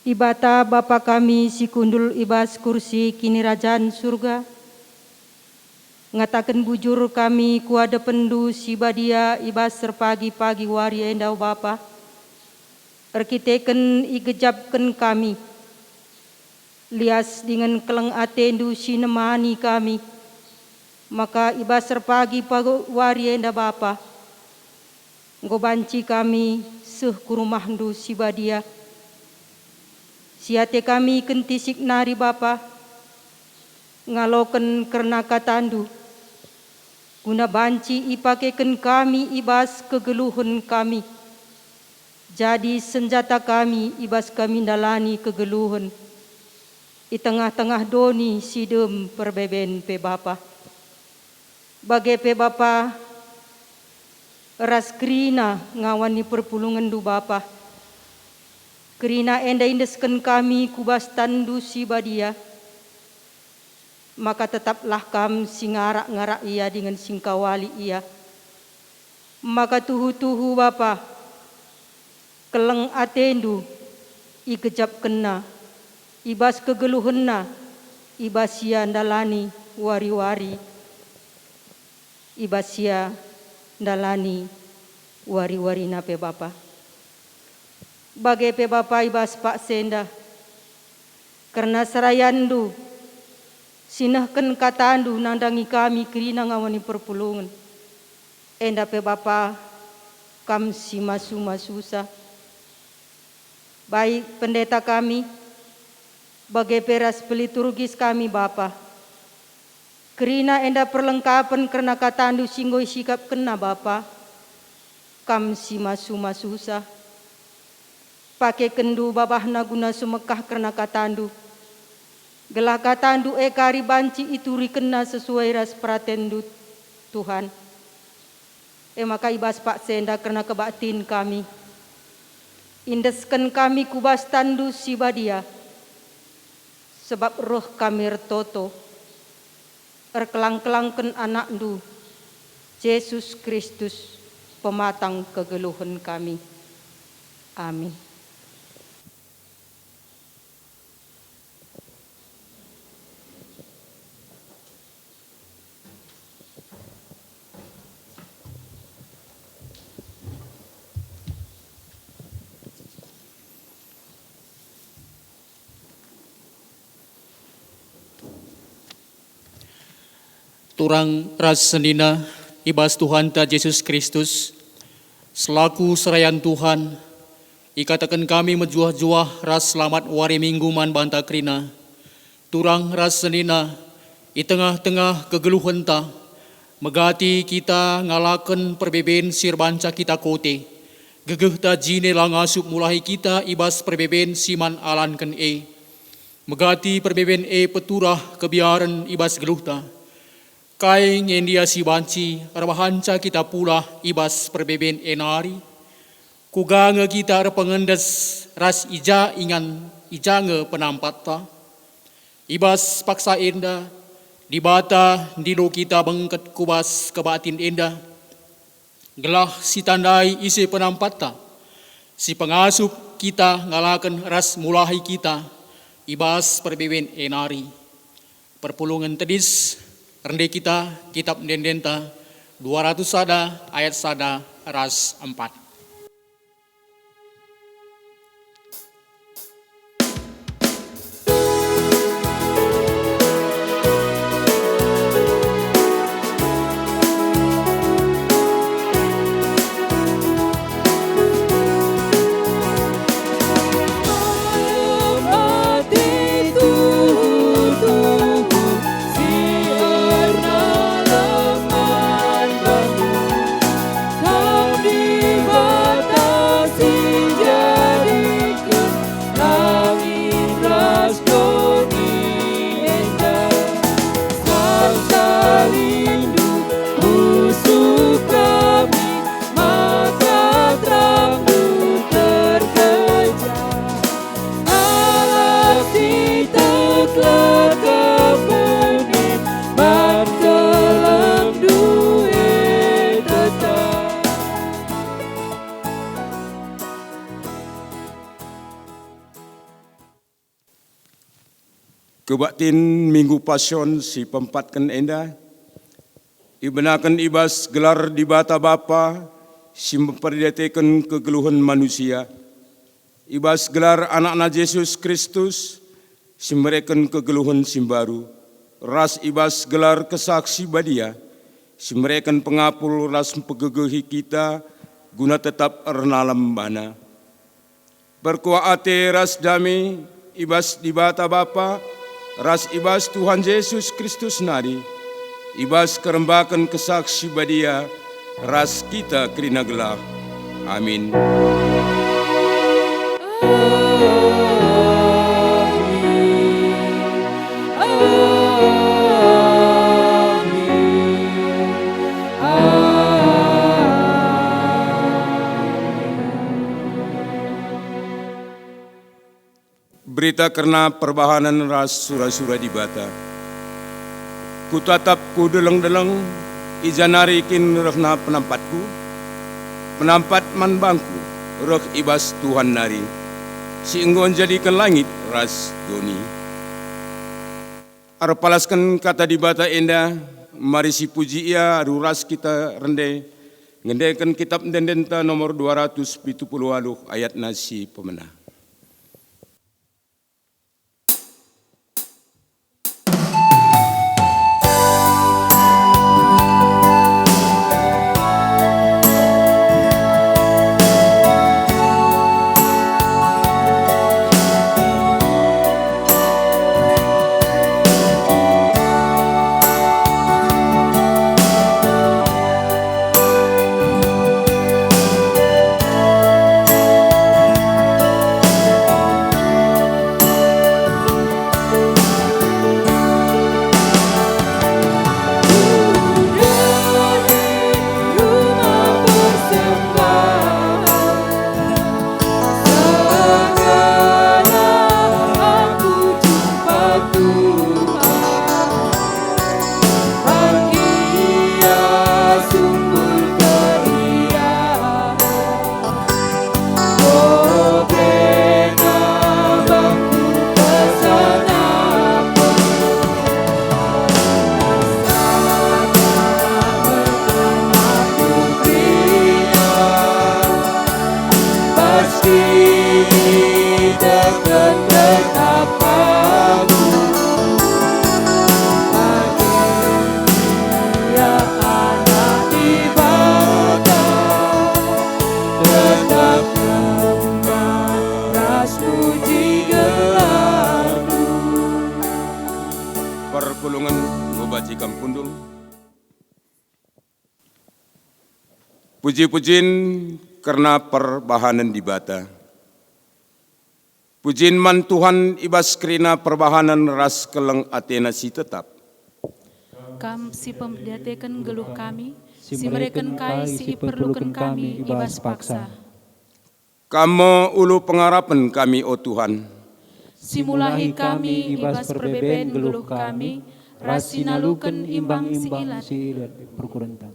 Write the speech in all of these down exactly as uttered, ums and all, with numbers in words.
Dibata Bapa kami si kundul i bas kursi kinirajan Surga, ngataken bujur kami ku adepenNdu si badia i bas erpagi-pagi wari enda, o Bapa, erkiteken igejapken kami, lias dingen keleng ateNdu si nemani kami, maka i bas erpagi-pagi wari enda, Bapa, enggo banci kami seh ku rumahNdu si badia. Si ate kami kentisik nari, Bapa, ngaloken kerna kataNdu, guna banci ipakeken kami i bas kegeluhen kami, jadi senjata kami i bas kami ndalani kegeluhen i tengah-tengah doni si dem perbeben pe, Bapa. Bage pe Bapa, ras kerina ngawan ni perpulungenNdu, Bapa. Kerina enda iendesken kami ku bas tanNdu si badia, maka tetaplah Kam si ngarak-ngarak ia dingen si ngkawali ia. Maka tuhu-tuhu, Bapa, keleng ateNdu igejapkenna i bas kegeluhenna, i bas ia ndalani wari-wari, i bas ia ndalani wari-warina pe, Bapa. Bage pe, Bapa, i bas paksa enda, kerna serayanNdu si nehken kataNdu nandangi kami kerina ngawan ni perpulungen. Enda pe, Bapa, Kam si masu-masusa. Baik pendeta kami, bage pe ras peliturgis kami, Bapa. Kerina enda perlengkapen kerna kataNdu si enggo isikapkenna, Bapa. Kam si masu-masusa. PakekenNdu babahna guna sumekah kerna kataNdu, gelah kataNdu e kari banci iturikenna sesuai ras peratenNdu, Tuhan. E maka i bas paksa enda kerna kebaktin kami, iendesken kami ku bas tanNdu si badia, sebab reh kami ertoto, erkelang-kelangken AnakNdu, Jesus Kristus, pematang kegeluhen kami. Amin. Turang ras senina i bas Tuhanta Jesus Kristus, selaku serayan Tuhan, ikataken kami mejuah-juah ras selamat wari Minggu man banta kerina. Turang ras senina, i tengah-tengah kegeluhenta, megati kita ngalaken perbeben si erbanca kita kote. Gegehta jine la ngasup mulahi kita i bas perbeben si man alanken e. Megati perbeben e peturah kebiaren i bas geluhta. Kai nge ndia si banci erbahanca kita pulah i bas perbeben e nari? Kuga nge kita erpengendes ras i ja ingan, i ja nge penampatta? I bas paksa enda, Dibata ndilo kita bengket ku bas kebaktin enda, gelah sitandai ise penampatta, si pengasup kita ngalaken ras mulahi kita i bas perbeben e nari. Perpulungen tedis, rende kita Kitap Ende-endenta dua ratus sada ayat sada ras empat. Kebaktin Minggu Pasion si peempatken enda ibenaken i bas gelar Dibata Bapa si mperdiateken kegeluhen manusia, i bas gelar AnakNa Jesus Kristus si mereken kegeluhen si mbaru, ras i bas gelar Kesah Si Badia si mereken pengapul ras mpegegehi kita guna tetap ernalam baNa. Perkuah ate ras dame i bas Dibata Bapa ras i bas Tuhan Jesus Kristus nari, i bas kerembaken Kesah Si Badia ras kita kerina gelah. Amin. Berita kerna perbahanen ras sura-sura Dibata. Kutatap ku deleng-deleng, i ja nari kin rehna penampatku, penampat man bangku, reh i bas Tuhan nari, si enggo njadiken langit ras doni. Erpalasken kata Dibata enda, mari sipuji Ia alu ras kita rende, ngendeken Kitap Ende-endenta nomor dua ratus pitu puluh waluh ayatna si pemena. Pasti teken tetap aku, adi Ia Anak Dibata, tetap rembah ras puji gelarNdu. Perpulungen, enggo banci kam kundul. Puji-pujin kerna perbahanen Dibata. Pujin man Tuhan i bas kerina perbahanen ras keleng ateNa si tetap. Kam si pemperdiateken geluh kami, si mereken kai si iperluken kami i bas paksa. Kam me ulu pengarapen kami, o Tuhan. Si mulahi kami i bas perbeben geluh kami, ras si naluken imbang si ilat perkurenta.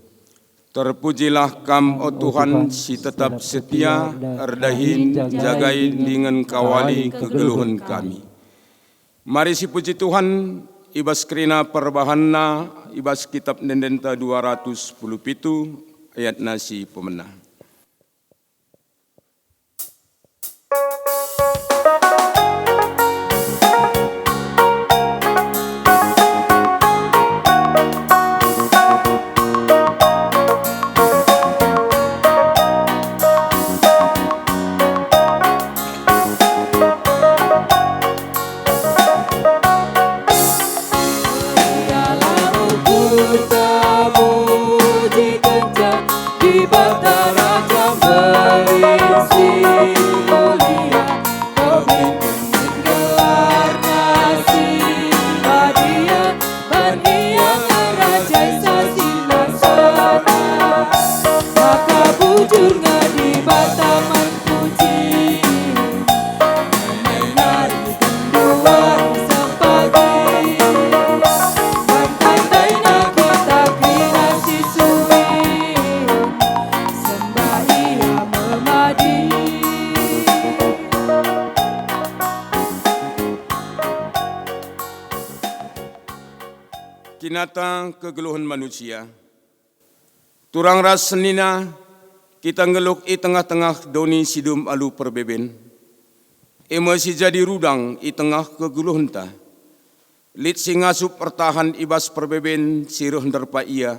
Terpujilah Kam, o Tuhan, si tetap setia, erdahin, jagai, dingen kawali kegeluhen kami. Mari sipuji Tuhan i bas kerina perbahanenNa i bas Kitap Ende-endenta dua ratus sepuluh pitu ayatna si pemena. Ialah ukurta muji kenca Dibata Nata kegeluhen manusia. Turang ras senina, kita nggeluh i tengah-tengah doni si dum alu perbeben. E me si jadi rudang i tengah kegeluhenta. Lit si ngasup ertahan i bas perbeben si reh nderpa ia,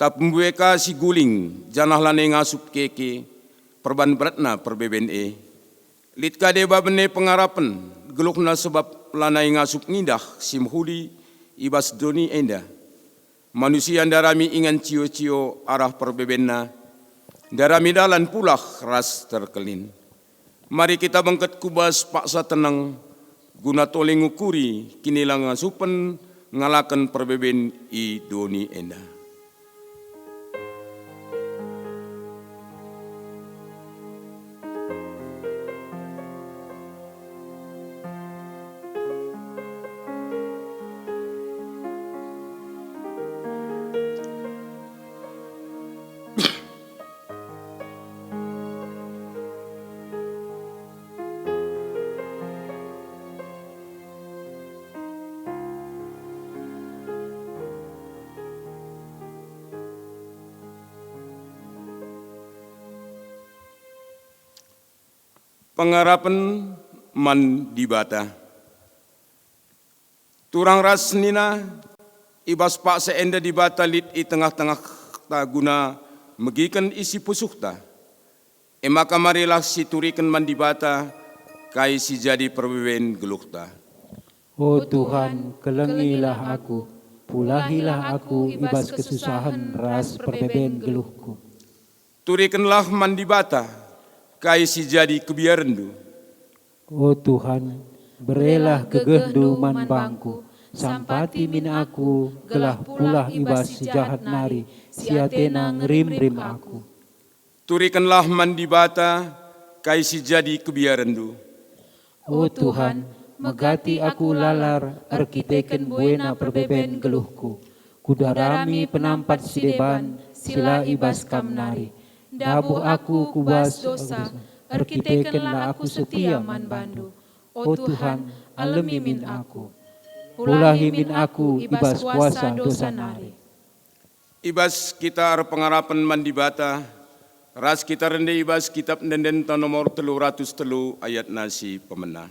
tapi mbue ka si guling, janah lanai ngasup keke perban beratna perbeben e. Lit ka deba bene pengarapen geluhna, sebab lanai ngasup ngidah si mehuli i bas doni enda. Manusia ndarami ingan cio-cio arah perbebenna, ndarami dalan pulah ras terkelin. Mari kita bengket ku bas paksa teneng, guna tole ngukuri kinilangasupen ngalaken perbeben i doni enda. Pengarapen man Dibata. Turang ras senina, i bas paksa enda Dibata lit i tengah-tengahta guna megiken isi pusuhta. E maka marilah situriken man Dibata kai si jadi perbeben geluhta. O Tuhan, kelengilah aku, pulahilah aku i bas kesusahen ras perbeben geluhku. Turikenlah man Dibata kai si jadi kebiarenndu. O Tuhan, berelah gegehndu man bangku, sampati min aku, gelah pulah i bas si jahat nari, si atena ngerimrim aku. Turikenlah man Dibata kai si jadi kebiarenndu. O Tuhan, megati aku lalar erkiteken buena perbeben geluhku. Kudarami penampat si deban si la i bas Kam nari. Ndabuh aku ku bas dosa, erkiteken la aku setia man bandu. O Tuhan, alemi min aku. Pulahi min aku i bas kuasa dosa nari. I bas kita erpengarapen man Dibata, ras kita rende i bas Kitap Ende-endenta nomor telu ratus telu ayatna si pemena.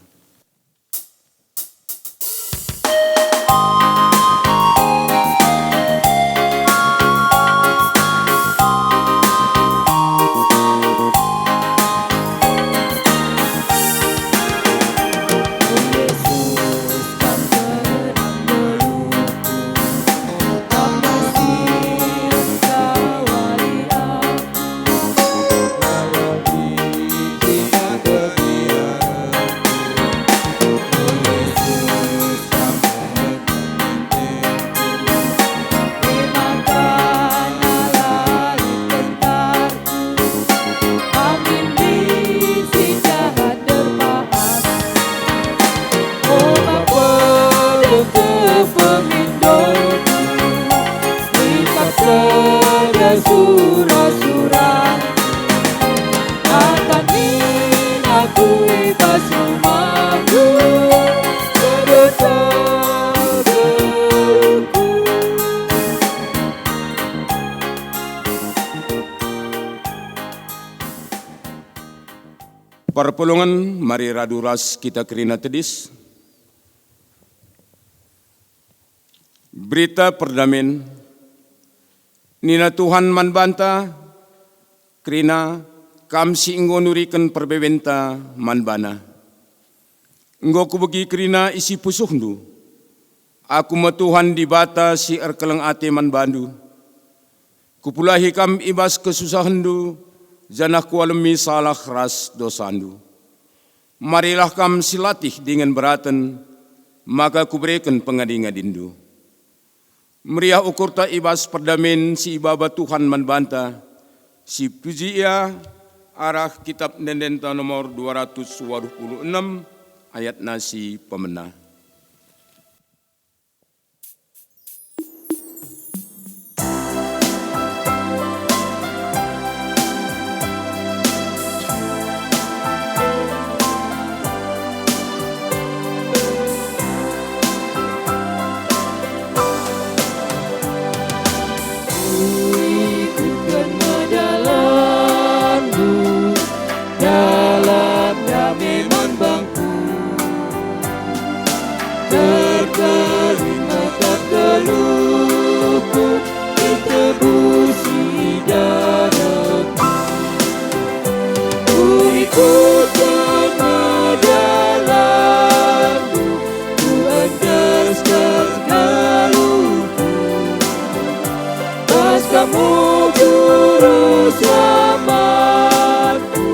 Amin, si jahat derpaat. O Bapa, dengke pemindondu, ikap sada sura-sura. Akan min aku i bas rumahndu, dosa geluhku. Perpulungen, mari radu ras kita kerina tedis. Berita perdamen. Nina Tuhan man banta, kerina, Kam si enggo nuriken perbebenta man baNa. Enggo Kubegi kerina isi pusuhndu. Aku me Tuhan Dibata si erkeleng ate man bandu. Kupulahi kam i bas kesusahenndu, janah Kualemi salah ras dosandu. Marilah kam silatih dingen beraten, maka Kubereken pengadi-ngadinndu. Meriah ukurta i bas perdamen si ibaba Tuhan man banta, si puji Ia arah Kitap Ende-endenta nomor dua ratus waluh puluh enem, ayatna si pemena. Putana jalanku, kuendesken geluhku. Bas Kamu juru selamatku,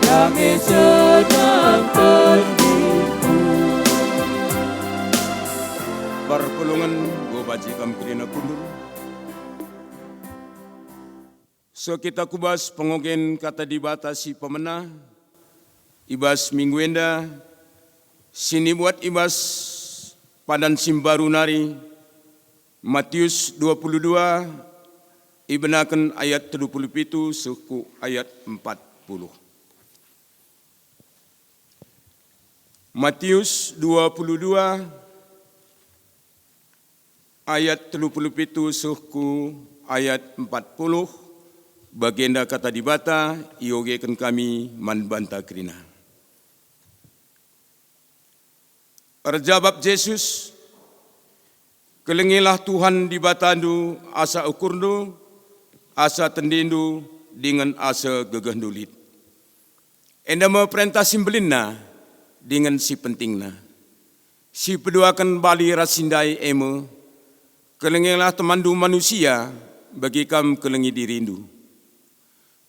damai senangken diriku. Perpulungen, enggo banci kam kerina kundul. So kita ku bas pengogen Kata Dibata si pemena i bas minggu enda, si nibuat i bas padan si mbaru nari, Matius dua puluh dua, ibenaken ayat telu puluh pitu seh ku ayat empat puluh. Matius dua puluh dua ayat telu puluh pitu seh ku ayat empat puluh, bagenda Kata Dibata iogeken kami man banta kerina. Erjabap Jesus, "Kelengilah Tuhan Dibatandu asa ukurndu, asa tendindu, dingen asa gegehndu lit." Enda me perentah si mbelinna dingen si pentingna. Si peduaken bali ras si ndai e me, "Kelengilah temanndu manusia, bagi kam kelengi dirindu."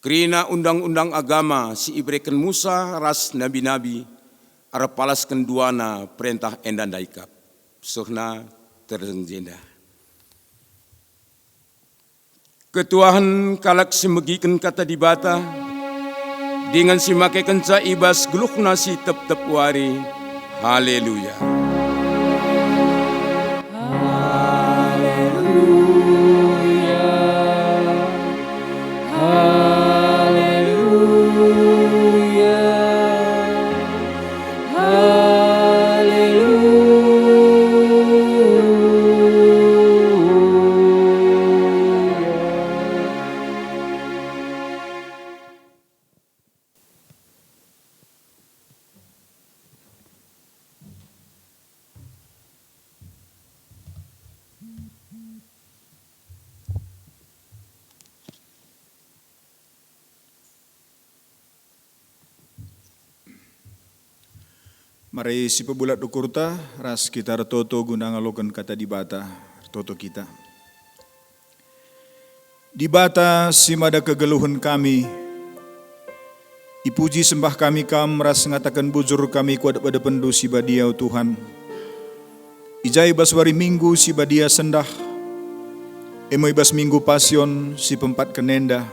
Kerina undang-undang agama si ibereken Musa ras nabi-nabi erpalasken duana perentah enda ndai kap. Sehna terjeng jenda. Ketuahen kalak si megiken Kata Dibata, dingen si makekenca i bas geluhna si tep-tep wari. Haleluya! Haleluya! Haleluya! Haleluya! Mari sipebulat ukurta ras kita ertoto guna ngaloken Kata Dibata. Ertoto kita. Dibata si mada kegeluhen kami, ipuji sembah kami Kam ras ngataken bujur kami ku adep-adepndu si badia, o Tuhan. I ja i bas wari Minggu si badia sendah, e me i bas Minggu Pasion si pempatken enda,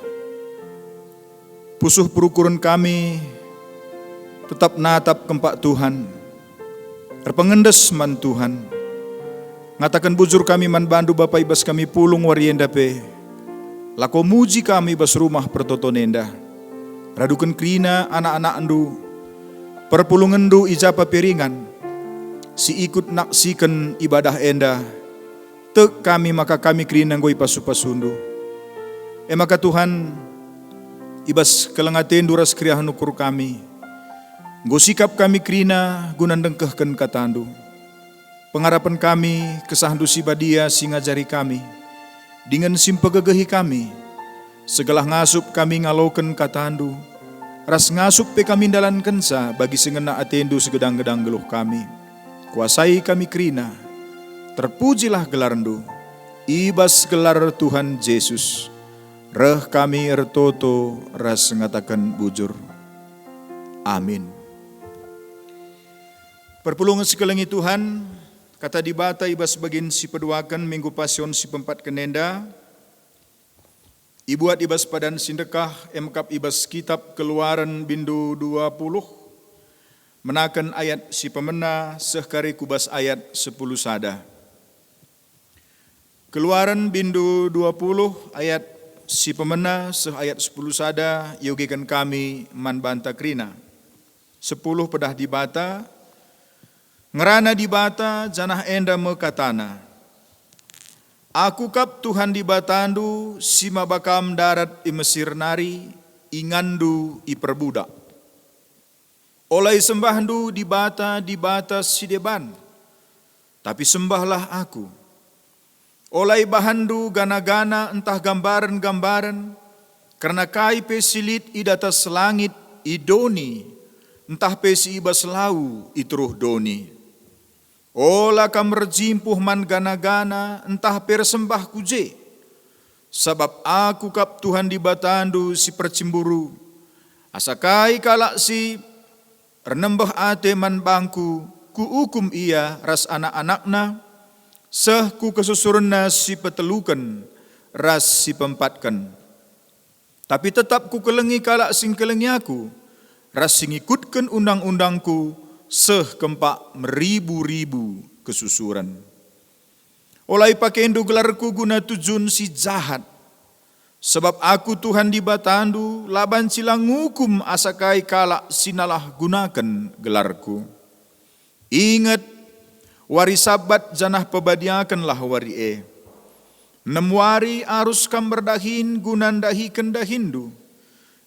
pusuh perukuren kami tetap natap kempak Tuhan, erpengendes man Tuhan. Ngataken bujur kami man bandu, Bapa, i bas kami pulung wari enda pe, lako muji kami i bas rumah pertoton enda. Raduken kerina anak-anakndu, perpulungenndu i ja pe ringan, si ikut naksiken ibadah enda, tek kami maka kami kerina enggo ipasu-pasundu. E maka Tuhan, i bas keleng atendu ras keriahen ukur kami, enggo sikap kami kerina guna ndengkehken katandu. Pengarapen kami, kesahndu si badia si ngajari kami, dingen si mpegegehi kami, segelah ngasup kami ngaloken katandu, ras ngasup pe kami ndalankenca bagi si ngena atendu segedang-gedang geluh kami. Kuasai kami kerina, terpujilah gelarndu, i bas gelar Tuhan Jesus, reh kami ertoto ras ngataken bujur. Amin. Perpulungen si kelengi Tuhan, Kata Dibata i bas bagin si peduaken Minggu Pasion si pempatken enda, ibuat i bas padan si ndekah, e me kap i bas Kitap Keluaren bindu dua puluh, menaken ayat si pemena seh kari ku bas ayat sepuluh sada. Keluaren bindu dua puluh ayat si pemena seh ayat sepuluh sada iogeken kami man banta kerina. Sepuluh pedah Dibata, ngerana Dibata, janah enda me katana, "Aku kap Tuhan Dibatandu, si maba kam ndarat i Mesir nari, inganndu iperbudak. Ola isembahndu dibata-dibata si deban, tapi sembahlah Aku. Ola ibahanndu gana-gana ntah gambaren-gambaren, kerna kai pe si lit i datas langit i doni, ntah pe si i bas lau i teruh doni. Ola kam erjimpuh man gana-gana ntah pe ersembah ku je, sabap Aku kap Tuhan Dibatandu si percemburu. Asa kai kalak si ernembeh ate man bangKu, Kuukum ia ras anak-anakna, seh ku kesusurenna si peteluken ras si peempatken. Tapi tetap Kukelengi kalak si ngkelengi Aku, ras si ngikutken undang-undangKu seh kempak meribu-ribu kesusuren. Ola ipakendu gelarKu guna tujun si jahat, sabap Aku Tuhan Dibatandu la banci la ngukum asa kai kalak si nalah gunaken gelarKu. Inget, wari Sabat janah pebadiakenlah wari e. Enem wari arus kam erdahin guna ndahiken dahinndu,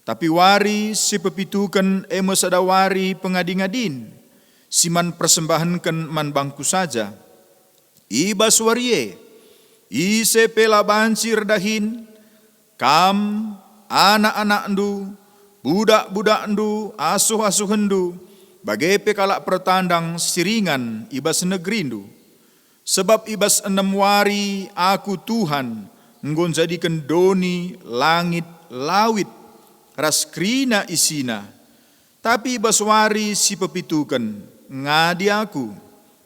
tapi wari si pepituken e me sada wari pengadi-ngadin, si man persembahenken man bangKu saja. I bas wari e, ise pe la banci erdahin, kam, anak-anakndu, budak-budakndu, asuh-asuhenndu, bage pe kalak pertandang si ringan i bas negerindu. Sebab i bas enem wari Aku Tuhan enggo njadiken doni, langit, lawit, ras kerina isina. Tapi i bas wari si pepituken ngadi Aku,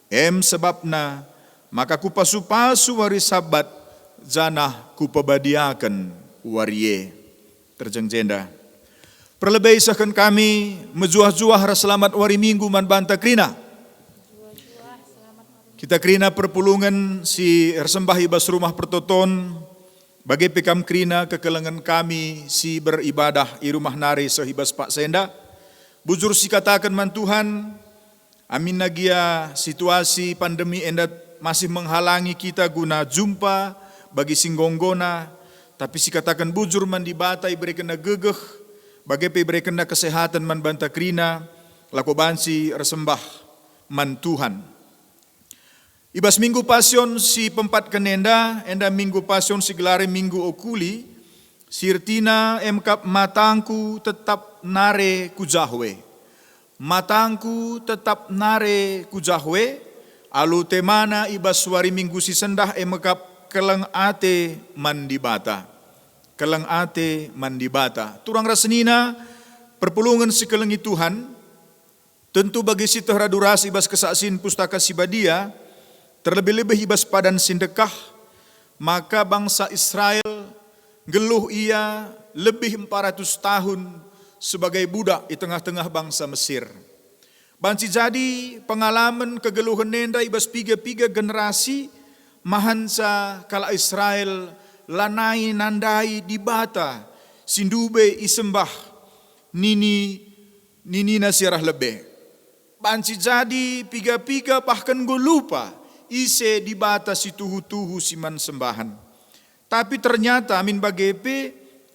em sebabna maka Kupasu-pasu wari Sabat janah Kupebadiaken wari e. Terjeng jenda. Perlebe isehken kami mejuah-juah ras selamat wari Minggu man banta kerina. Kita kerina perpulungen si ersembah i bas Rumah Pertoton, bage pe kam kerina kekelengen kami si beribadah i rumah nari seh i bas paksa enda. Bujur sikataken man Tuhan, aminna gia situasi pandemi enda masih menghalangi kita guna jumpa bagi si enggo-enggona, tapi sikataken bujur man Dibata iberekenNa gegeh, bage pe iberekenNa kesehaten man banta kerina, lako banci ersembah man Tuhan. I bas Minggu Pasion si peempatken enda, enda Minggu Pasion si gelari Minggu Okuli, si ertina e me kap matangku tetap nare ku Jahwe. Matangku tetap nare ku Jahwe, alu temana i bas wari Minggu si sendah e me kap keleng ate man Dibata. Keleng ate man Dibata. Turang ras senina, perpulungen si kelengi Tuhan, tentu bagi si teh radu ras i bas kesaksin Pustaka Si Badia, terlebih-lebih i bas padan si ndekah, maka bangsa Israel nggeluh ia lebih empat ratus tahun sebagai budak i tengah-tengah bangsa Mesir. Banci jadi pengalamen kegeluhen enda i bas piga-piga generasi, mahanca kalak Israel lanai nandai Dibata si ndube isembah nini, ninina si arah lebe. Banci jadi piga-piga bahkan enggo lupa ise Dibata si tuhu-tuhu si man sembahen. Tapi ternyata min bage pe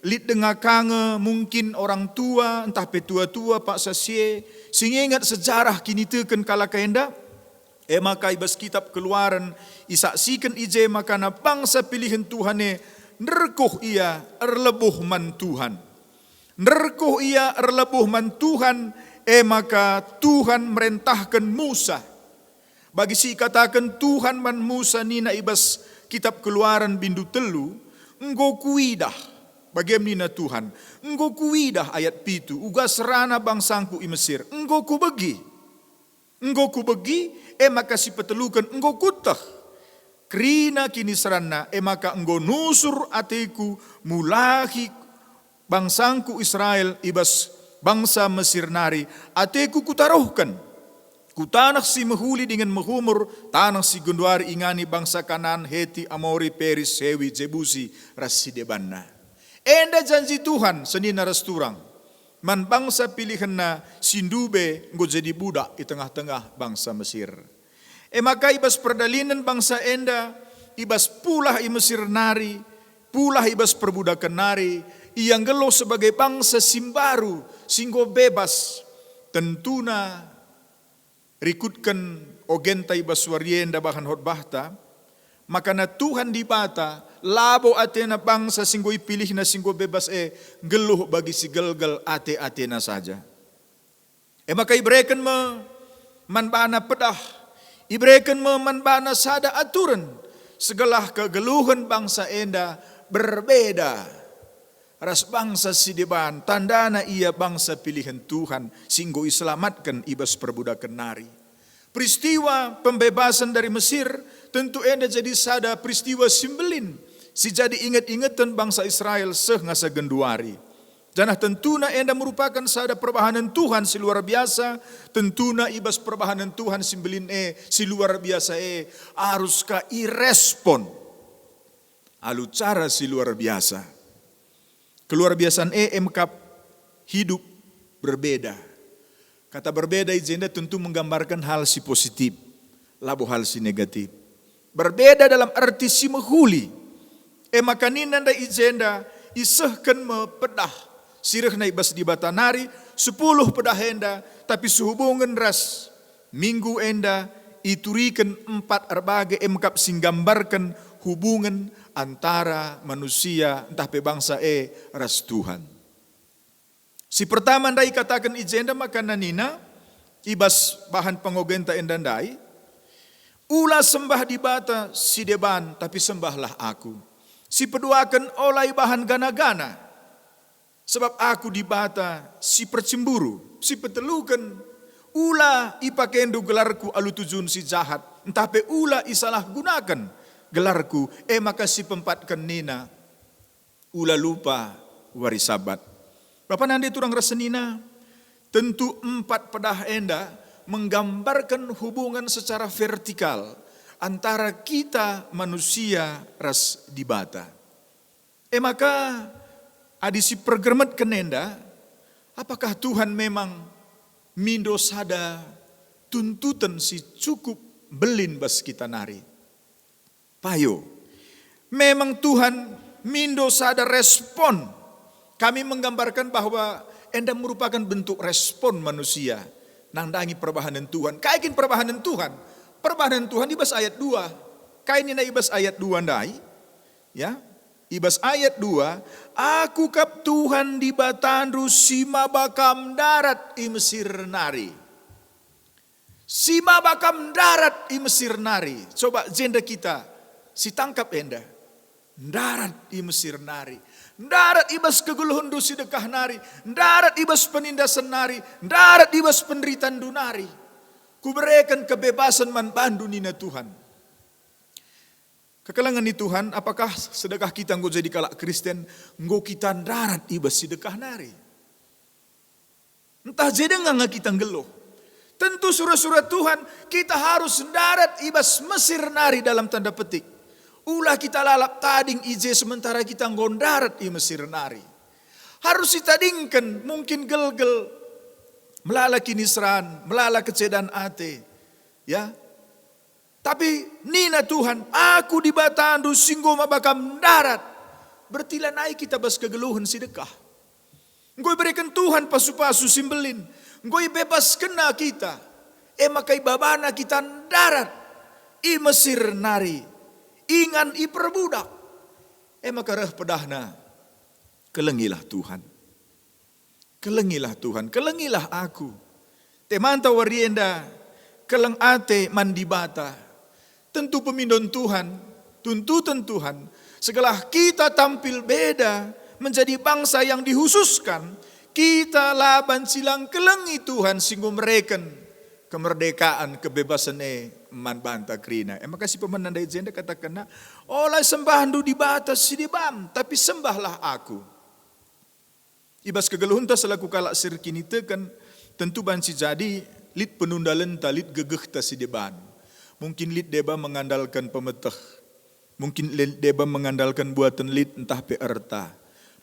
lit denga ka nge mungkin orang tua ntah pe tua-tua paksa si e si ngenget sejarah kiniteken kalak enda. E maka i bas kitab Keluaren isaksiken i je makana bangsa pilihen Tuhan e nderkuh ia erlebuh man Tuhan. Nderkuh ia erlebuh man Tuhan, e maka Tuhan merentahken Musa. Bagi si ikataken Tuhan man Musa nina i bas kitab Keluaren bindu telu, "Enggo kuidah," bagem nina Tuhan, "enggo kuidah," ayat pitu, "uga serana bangsangku i Mesir. Enggo kubegi." Enggo kubegi, e maka si peteluken enggo kueteh. Kerina kiniseranna, e maka enggo nusur ateku mulahi bangsangku Israel i bas bangsa Mesir nari, ateku kutaruhken ku taneh si mehuli dingen mehumur, taneh si genduari ingani bangsa Kanaan, Heti, Amori, Peris, Hewi, Jebusi, ras si debanna. Enda janji Tuhan senina ras turang man bangsa pilihenNa si ndube enggo jadi budak i tengah-tengah bangsa Mesir. E maka i bas perdalinen bangsa enda, i bas pulah i Mesir nari, pulah i bas perbudaken nari, ia nggeluh sebagai bangsa si mbaru, si enggo bebas. Tentuna rikutken ogenta i bas wari enda bahan khotbahta, Makana Tuhan Dibata labo atena bangsa si enggo ipilihNa si enggo bebas e nggeluh bagi si gelgel ate-atena saja. E maka ibereken me man bana pedah, ibereken me man bana sada aturen, segelah kegeluhen bangsa enda berbeda ras bangsa si deban, tandana ia bangsa pilihen Tuhan si enggo iselamatken i bas perbudaken nari. Peristiwa pembebasan dari Mesir tentu enda jadi sada peristiwa si mbelin si jadi inget-ingeten bangsa Israel seh ngasa genduari. Janah tentuna enda merupaken sada perbahanen Tuhan si luar biasa, tentuna i bas perbahanen Tuhan si mbelin e, si luar biasa e, arus ka irespon alu cara si luar biasa. Keluar biasan e emkap hidup berbeda. Kata berbeda i jenda tentu menggambarken hal si positif, labo hal si negatif. Berbeda dalam arti si mehuli. E maka nina ndai i jenda, isehken me pedah si rehna i bas Dibata nari, sepuluh pedah enda, tapi sehubungen ras minggu enda ituriken empat erbage emkap si nggambarken hubungen antara manusia ntah pe bangsa e ras Tuhan. Si pertama ndai ikataken i jenda maka nina, i bas bahan pengogenta enda ndai, "Ula sembah dibata si deban, tapi sembahlah Aku." Si peduaken, "Ola ibahan gana-gana, sebab Aku Dibata si percemburu." Si peteluken, "Ula ipakendu gelarKu alu tujun si jahat, ntah pe ula isalahgunaken gelarKu." E maka si peempatken nina, "Ula lupa wari Sabat." Bapa nande turang ras senina, tentu empat pedah enda menggambarken hubungan secara vertikal antara kita manusia ras Dibata. E maka, adi si pergermetken enda, apakah Tuhan memang mindo sada tuntuten si cukup mbelin bas kita nari? Payo. Memang Tuhan mindo sada respon. Kami menggambarkan bahwa enda merupakan bentuk respon manusia nandangi perbahanen Tuhan. Kai kin perbahanen Tuhan? Perbahanen Tuhan i bas ayat dua. Kai nina i bas ayat dua ndai? Ya, i bas ayat dua, "Aku kap Tuhan Dibatandu si maba kam ndarat i Mesir nari." Si maba kam ndarat i Mesir nari. Coba jenda kita si tangkap enda. Ndarat i Mesir nari. Ndarat i bas kegeluhenndu si dekah nari. Ndarat i bas penindasen nari. Ndarat i bas penderitandu nari. Kubereken kebebasan man bandu, nina Tuhan. Kekelengen ni Tuhan, apakah sedekah kita enggo jadi kalak Kristen, enggo kita ndarat i bas si dekah nari? Ntah je denga nge kita nggeluh. Tentu sura-sura Tuhan, kita harus ndarat i bas Mesir nari dalam tanda petik. Ula kita lalap tading i je sementara kita enggo ndarat i Mesir nari. Harus itadingken, mungkin gelgel, melala kiniseran, melala kecedan ate. Ya. Tapi nina Tuhan, "Aku Dibatandu si enggo maba kam ndarat." Berarti lanai kita bas kegeluhen si dekah. Enggo ibereken Tuhan pasu-pasu si mbelin. Enggo ibebaskenNa kita. E maka ibabana kita ndarat i Mesir nari, ingan iperbudak. E maka reh pedahna, "Kelengilah Tuhan. Kelengilah Tuhan, kelengilah aku." Temanta wari enda keleng ate man Dibata. Tentu pemindon Tuhan, tuntuten Tuhan, segelah kita tampil beda menjadi bangsa yang dihususkan, kita la banci la ngkelengi Tuhan si enggo mereken kemerdekaan, kebebasan e man banta kerina. E maka si pemena ndai jenda katakenna, "Ola sembahndu dibata si deban, tapi sembahlah Aku." I bas kegeluhenta selaku kalak si erkiniteken, tentu banci jadi lit penundalenta, lit gegehta si deban. Mungkin lit deba mengandalken pemeteh. Mungkin lit deba mengandalken buaten lit ntah pe erta.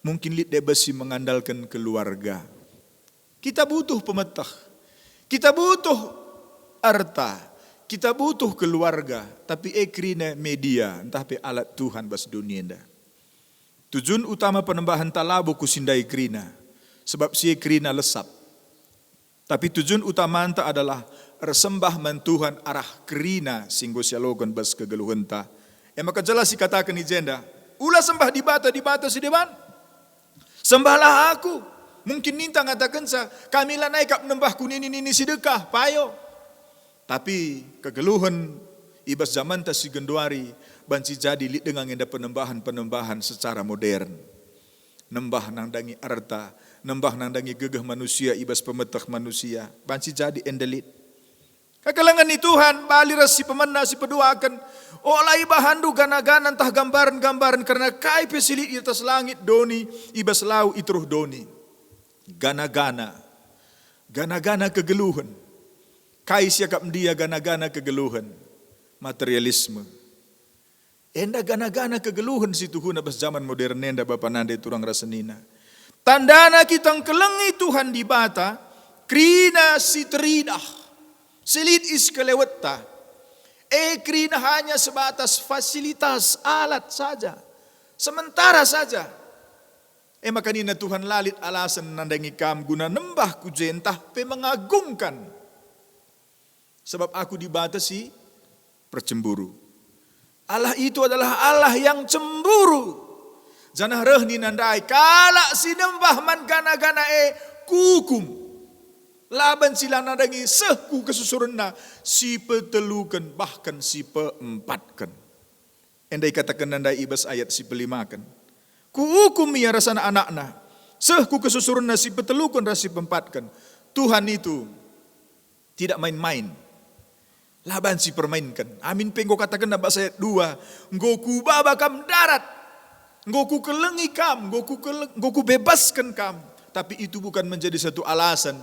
Mungkin lit deba si mengandalken keluarga. Kita butuh pemeteh. Kita butuh erta. Kita butuh keluarga. Tapi e kerina media ntah pe alat Tuhan bas doni enda. Tujun utama penembahenta labo ku si ndai kerina, sebab si e kerina lesap. Tapi tujun utamanta adalah ersembah man Tuhan arah kerina si enggo sialoken bas kegeluhenta, E maka jelas ikataken i jenda, "Ula sembah dibata-dibata si deban. Sembahlah aku." Mungkin ninta ngatakenca, "Kami lanai kap nembah ku nini-nini si dekah, payo." Tapi kegeluhen i bas jamanta si genduari banci jadi lit denga enda penembahan-penembahan secara modern. Nembah nandangi erta, nembah nandangi gegeh manusia i bas pemeteh manusia, banci jadi enda lit. Kekelengen ni Tuhan bali ras si pemena si peduaken, ola ibahanndu gana-gana ntah gambaren-gambaren kerna kai pe si lit i atas langit doni, i bas lau i teruh doni. Gana-gana, gana-gana kegeluhen. Kai siakap ndia gana-gana kegeluhen? Materialisme. Enda gana-gana kegeluhen si tuhuna bas jaman modern enda, bapa nande turang ras senina. Tandana kita ngkelengi Tuhan Dibata, kerina si teridah, si lit i sekelewetta. E kerina hanya sebatas fasilitas alat saja, sementara saja. E maka nina Tuhan, "La lit alasen nandangi kam guna nembah ku je ntah pe mengagungkan. Sebab aku Dibata si percemburu. Allah itu adalah Allah yang cemburu." Janah reh nina ndai, "Kalak si nembah man gana-gana e kuukum. La banci la nandangi seh ku kesusurenna si peteluken bahkan si peempatken." Enda ikatakenna ndai i bas ayat si pelimaken, "Kuukum ia ras anak-anakna, seh ku kesusurenna si peteluken ras si peempatken." Tuhan itu tidak main-main. La banci permainken. Amin pe enggo katakenna bas ayat dua, "Enggo kubaba kam ndarat. Enggo kukelengi kam, enggo kukele-, enggo kubebasken kam." Tapi itu bukan menjadi satu alasan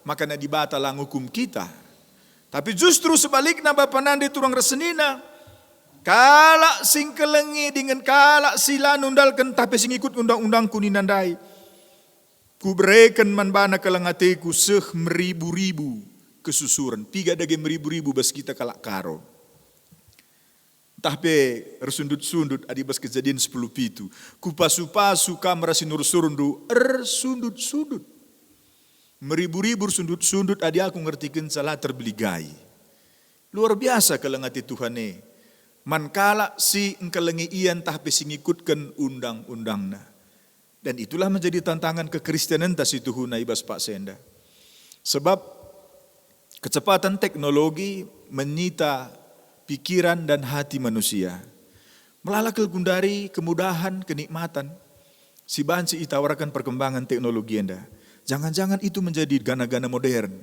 maka na Dibata la ngukum kita. Tapi justru sebalikna, bapa nande turang ras senina, kalak si ngkelengi dingen kalak si la nundalken tah pe si ngikut undang-undangku nina ndai, "Kubereken man bana keleng ateku seh meribu-ribu kesusuren." Piga dage meribu-ribu bas kita kalak Karo? Ntah pe ersundut-sundut adi bas Kejadin sepuluh pitu, "Kupasu-pasu kam ras sinur-surndu ersundut-sundut." Meribu-ribu ersundut-sundut adi aku ngertikenca la terbeligai. Luar biasa keleng ate Tuhan e man kalak si ngkelengi Ia ntah pe si ngikutken undang-undangNa. Dan itulah menjadi tantangan kekristenenta si tuhuna i bas paksa enda. Sebab kecepatan teknologi menyita pikiran dan hati manusia. Melala kal gundari kemudahan, kenikmatan si banci itawarken perkembangan teknologi enda. Jangan-jangan itu menjadi gana-gana modern.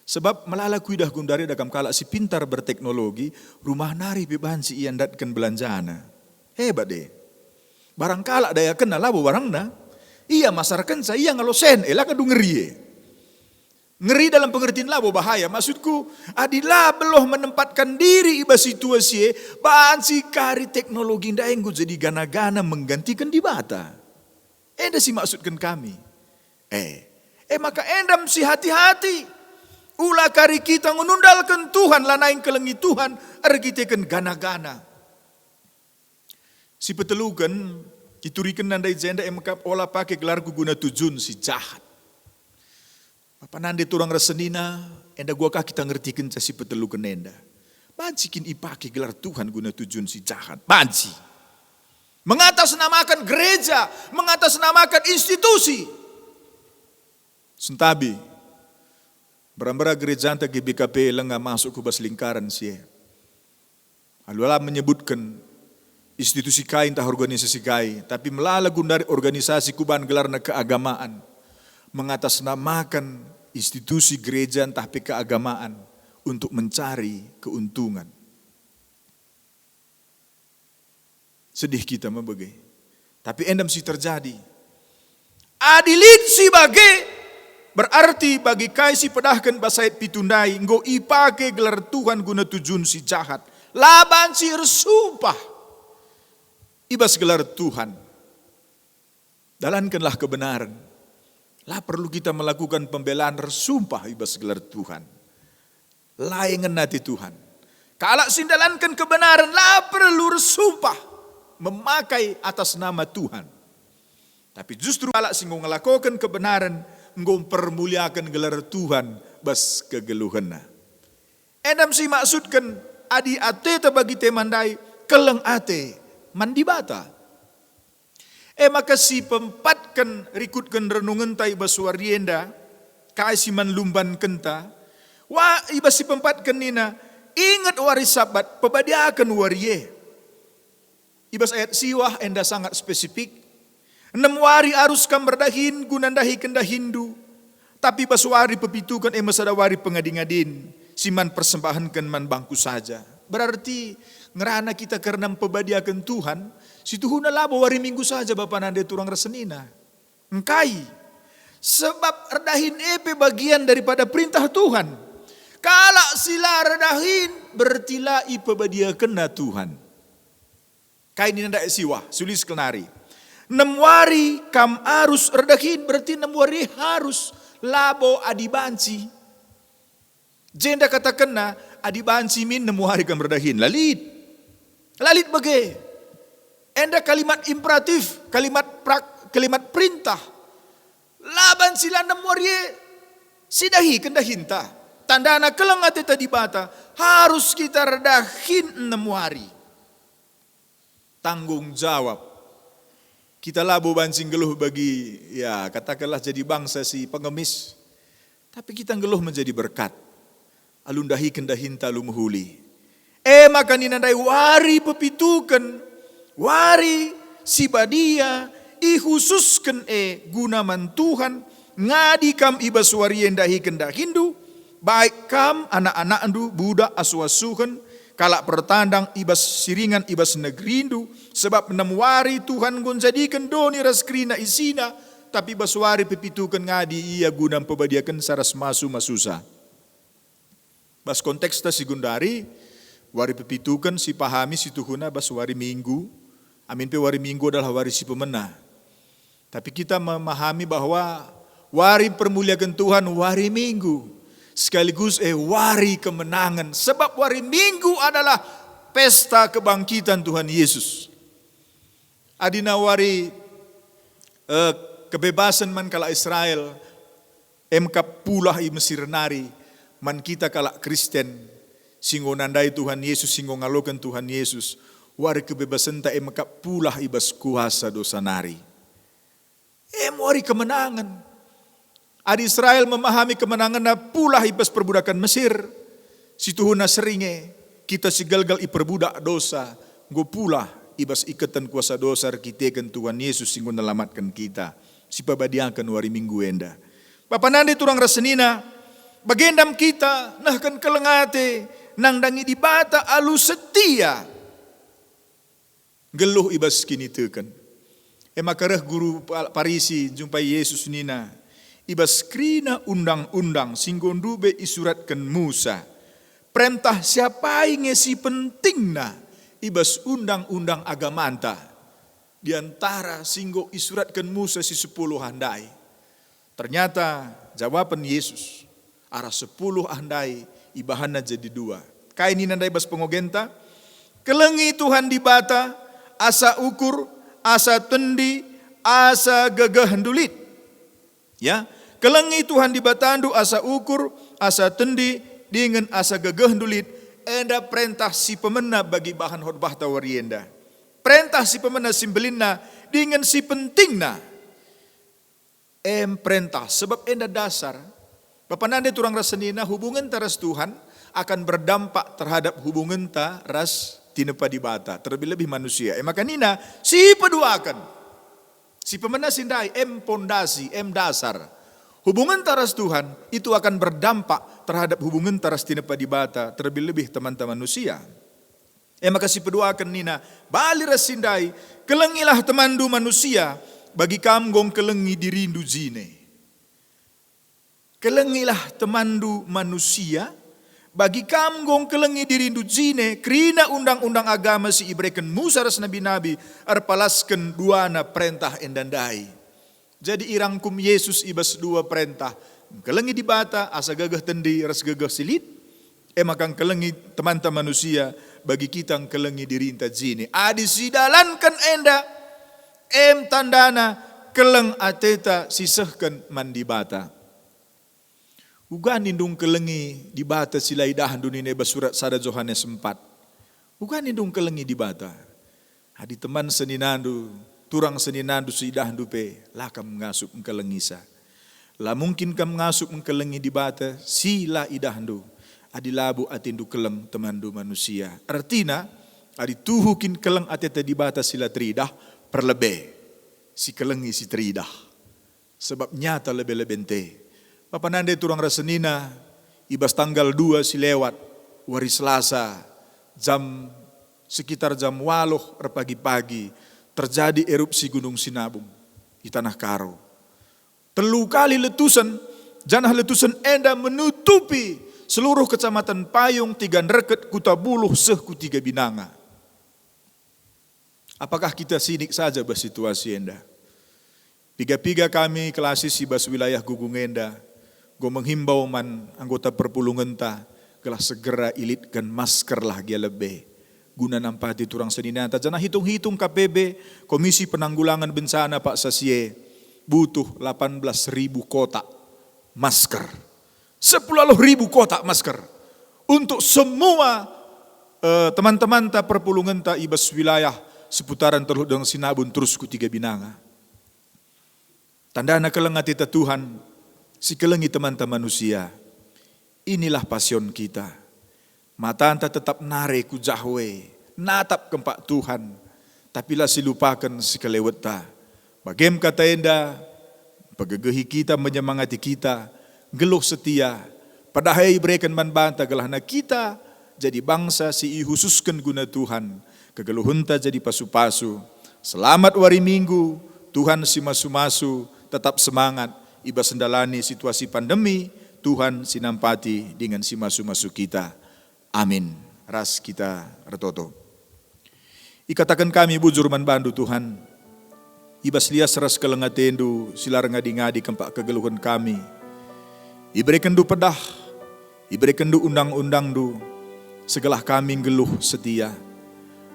Sebab melala kuidah gundari da kam kalak si pintar berteknologi, rumah nari pe banci ia ndatken belanjana. Hebat deh. Barang kalak dayakenna labo barangna. Ia masarkenca, ia ngalo sen, e la kadu ngeri e. Ngeri dalam pengertian labo bahaya. Maksudku, adi la beluh menempatkan diri i bas situasi e, banci kari teknologi ndai enggo jadi gana-gana menggantikan Dibata. Enda si maksudken kami. Eh, e maka enda mesti hati-hati. Ula kari kita ngenundalken Tuhan, lanai ngkelengi Tuhan erkiteken gana-gana. Si peteluken, iturikenna ndai jenda, e maka ola pake gelarku guna tujun si jahat. Bapa nande turang ras senina, enda gua ka kita ngertikenca si peteluken enda. Banci kin ipake gelar Tuhan guna tujun si jahat? Banci. Mengatasnamakan gereja, mengatasnamakan institusi. Sentabi, mbera-mbera gerejanta G B K P langa masuk ku bas lingkaran si e. Alu la menyebutken institusi kai ntah organisasi kai, tapi melala gundari organisasi kuban gelarna keagamaan, mengatasnamakan institusi gereja ntah pe keagamaan untuk mencari keuntungan. Sedih kita me bage. Tapi enda mesti terjadi. Adi lit si bage, berarti bagi kai si pedahken bas ayat pitu ndai enggo ipake gelar Tuhan guna tujun si jahat. La banci ersumpah i bas gelar Tuhan. Dalankenlah kebenaran. La perlu kita melakukan pembelaan ersumpah i bas gelar Tuhan. La ngena ate Tuhan. Kalak si ndalanken kebenaran la perlu ersumpah memakai atas nama Tuhan. Tapi justru kalak si enggo ngelakoken kebenaran enggo mpermuliaken gelar Tuhan bas kegeluhenna. Enda mesti maksudken adi ateta bagi tema ndai, keleng ate man Dibata. E maka si pempatken rikutken renungenta i bas wari enda, kai si man lumbangkenta, wa, i bas si pempatken nina, "Inget wari Sabat, pebadiaken wari e." I bas ayat siwah enda sangat spesifik, "Enem wari arus kam erdahin guna ndahiken dahinndu, tapi bas wari pepituken e me sada wari pengadi-ngadin, si man persembahenken man bangKu saja." Berarti ngerana kita kerna mpebadiaken Tuhan, si tuhuna labo wari Minggu saja, bapa nande turang ras senina. Engkai? Sebab erdahin e pe bagian daripada perintah Tuhan. Kalak si la erdahin, berarti la ipebadiakenna Tuhan. Kai nina ndai siwah, sulis kenari. "Enem wari kam arus erdahin," berarti enem wari harus, labo adi banci. Jenda katakenna, adi banci min enem wari kam erdahin. La lit. La lit bage. Enda kalimat imperatif, kalimat prak-, kalimat perintah. La banci la enem wari e sidahiken dahinta. Tandana keleng ateta Dibata, harus kita erdahin enem wari. Tanggung jawab. Kita labo banci nggeluh bagi, ya, katakenlah jadi bangsa si pengemis, tapi kita nggeluh menjadi berkat alu ndahiken dahinta alu mehuli. E maka nina ndai wari pepituken, wari si badia, ikhususken e guna man Tuhan, ngadi kam i bas wari e ndahiken dahinndu, baik kam, anak-anakndu, budak, asuh-asuhen, kalak pertandang i bas si ringan i bas negerindu, sebab enem wari Tuhan enggo njadiken doni ras kerina isina, tapi bas wari pepituken ngadi ia guna mpebadiakensa ras masu-masusa. Bas konteksta si gundari, wari pepituken sipahami si tuhuna bas wari Minggu, amin pe wari Minggu adalah wari si pemena. Tapi kita memahami bahwa wari permuliaken Tuhan, wari Minggu, sekaligus, eh, wari kemenangan. Sebab wari Minggu adalah pesta kebangkitan Tuhan Yesus. Adina wari, eh, kebebasan man kalak Israel, e me kap pulah i Mesir nari, man kita kalak Kristen, si enggo nandai Tuhan Yesus, si enggo ngaloken Tuhan Yesus, wari kebebasenta e me kap pulah i bas kuasa dosa nari. E me wari kemenangen. Adi Israel memahami kemenangenna pulah i bas perbudakan Mesir, si tuhuna sering e, kita si galgal iperbudak dosa, enggo pulah i bas iketen kuasa dosa erkiteken Tuhan Yesus si enggo nelamatken kita, si pabadiaken wari Minggu enda. Bapa nande turang ras senina, bagenda me kita nehken keleng ate nandangi Dibata alu setia. Nggeluh i bas kiniteken. E maka reh guru Pa-, Parisi njumpai Jesus nina, "I bas kerina Undang-undang si enggo ndube isuratken Musa, perentah si apai nge si pentingna i bas Undang-undang agamanta, di antara si enggo isuratken Musa si sepuluh ah ndai?" Ternyata jawapen Jesus arah sepuluh ah ndai ibahanna jadi dua. Kai nina ndai bas pengogenta? "Kelengi Tuhan Dibata, asa ukur, asa tendi, asa gegehndu lit." Ya, "Kelengi Tuhan Dibatandu asa ukur, asa tendi, dingen asa gegehndu lit." Enda perentah si pemena bagi bahan khotbahta wari enda. Perentah si pemena si mbelinna dingen si pentingna. Em perentah, sebab enda dasar. Bapa nande turang ras senina, hubungenta ras Tuhan akan berdampak terhadap hubungenta ras tinepa Dibata, terlebih-lebih manusia. E maka nina, si peduaken, si pemena si ndai, em pondasi, em dasar. Hubungenta ras Tuhan itu akan berdampak terhadap hubungenta ras tinepa Dibata, terlebih-lebih temanta manusia. E maka si peduaken nina, bali ras si ndai, "Kelengilah temanndu manusia, bagi kam enggo ngkelengi dirindu jine." Kelengilah temanndu manusia, bagi kam enggo ngkelengi dirindu jine, kerina undang-undang agama si ibereken Musa ras nabi-nabi erpalasken duana perentah enda ndai. Jadi irangkum Jesus i bas dua perentah, ngkelengi Dibata asa gegeh tendi ras gegeh si lit, e maka ngkelengi temanta manusia bagi kita ngkelengi dirinta jine. Adi sidalanken enda, em tandana keleng ateta si sehken man Dibata. Uga nindu ngkelengi Dibata si la idahndu nina i bas surat sada Johanes empat. Kuga nindu ngkelengi Dibata? Adi teman seninandu, turang seninandu si idahndu pe, la kam ngasup ngkelengisa. La mungkin kam ngasup ngkelengi Dibata si la idahndu, adi labo atendu keleng temanndu manusia. Ertina, adi tuhu kin keleng ateta Dibata si la teridah, perlebe si kelengi si teridah. Sebab nyata lebe-lebente. Bapa nande turang ras senina, i bas tanggal dua si lewat, wari Selasa, jam, sekitar jam waluh erpagi-pagi, terjadi erupsi Gunung Sinabung i Tanah Karo. Telu kali letusen, janah letusen enda menutupi seluruh Kecamatan Payung, Tiga Nderket, Kuta Buluh, seh ku Tiga Binanga. Apakah kita sinik saja bas situasi enda? Piga-piga kami klasis i bas wilayah Gugung enda, enggo menghimbau man anggota perpulungenta gelah segera ilitken maskerlah gia lebe, guna nampati turang seninanta. Janah hitung-hitung K P B, Komisi Penanggulangan Bencana, paksa si e, butuh lapan belas ribu kotak masker. Sepuluh ribu kotak masker untuk semua, eh, teman-temanta perpulungenta i bas wilayah seputaran Teluk Dengsinabung terus ku Tiga Binanga. Tandana keleng ateta Tuhan, si kelengi temanta manusia. Inilah pasion kita. Matanta tetap nare ku Jahwe, natap kempak Tuhan, tapi la silupaken sikelewetta. Bagem kata enda, pegegehi kita, menyemangati kita, nggeluh setia, pedah e ibereken man banta gelahna kita jadi bangsa si ihususken guna Tuhan, kegeluhenta jadi pasu-pasu. Selamat wari Minggu, Tuhan si masu-masu, tetap semangat, i bas ndalani situasi pandemi, Tuhan si nampati dingen si masu-masu kita. Amin. Ras kita ertoto. Ikataken kami bujur man bandu, Tuhan, i bas lias ras keleng atendu si la erngadi-ngadi kempak kegeluhen kami. Iberekenndu pedah, iberekenndu undang-undangndu, segelah kami nggeluh setia.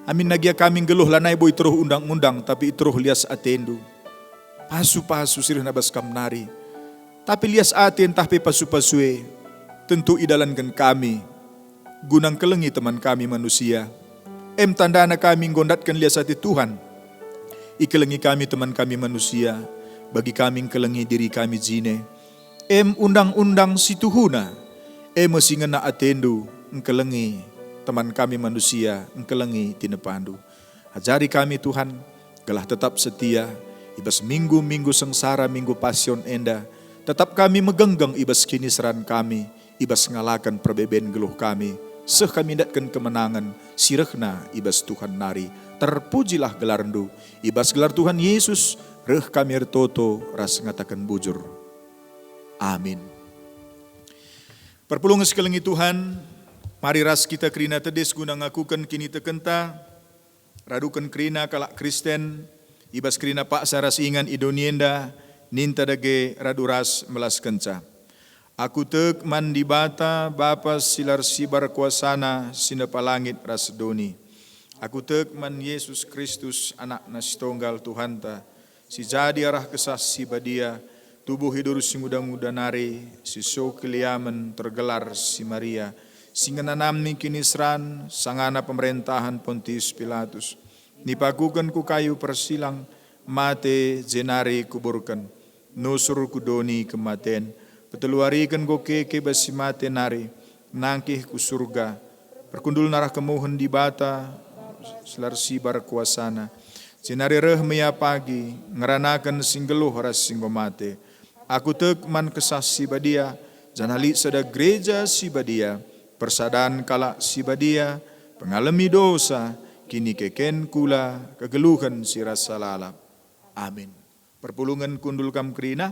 Aminna gia kami nggeluh lanai bo iteruh undang-undang, tapi iteruh lias atendu. Pasu-pasu si rehna bas kam nari. Tapi lias ate ntah pe pasu-pasu e, tentu idalanken kami guna ngkelengi teman kami manusia. Em tandana kami enggo ndatken lias ate Tuhan. Ikelengi kami teman kami manusia, bagi kami ngkelengi diri kami jine. Em undang-undang si tuhuna, e me si ngena atendu ngkelengi teman kami manusia, ngkelengi tinepandu. Ajari kami, Tuhan, gelah tetap setia i bas minggu-minggu sengsara, minggu Pasion enda. Tetap kami megenggeng i bas kiniseran kami, i bas ngalaken perbeben geluh kami, seh kami ndatken kemenangen si rehna i bas Tuhan nari. Terpujilah gelarndu, i bas gelar Tuhan Yesus reh kami ertoto ras ngataken bujur. Amin. Perpulungen si kelengi Tuhan, mari ras kita kerina tedis guna ngakuken kinitekenta. Raduken kerina kalak Kristen, i bas kerina paksa ras ingan i doni enda, ninta dage radu ras melaskenca. Aku tek man Dibata, Bapa si la ersibar kuasana, si nepa langit ras doni. Aku tek man Yesus Kristus, Anakna si tonggal Tuhanta, si jadi arah Kesah Si Badia, tubuh i Duru Singuda-nguda nari, si sokiliamen tergelar si Maria, si ngenanami kiniseran sangana pemerentahen Pontius Pilatus, nipakuken ku kayu persilang, mate jenari kuburken, nusur ku doni kematen, peteluariken enggo keke bas si mate nari, nangkih ku Surga, perkundul narah kemuhen Dibata, si la ersibar kuasana. Jenari reh me ia pagi, ngeranaken si nggeluh ras si enggo mate. Aku tek man Kesah Si Badia, janah lit sada gereja si badia, persadan kalak si badia, pengalemi dosa, kinikeken kula, kegeluhen si rasa lalap. Amin. Perpulungen kundul kam kerina.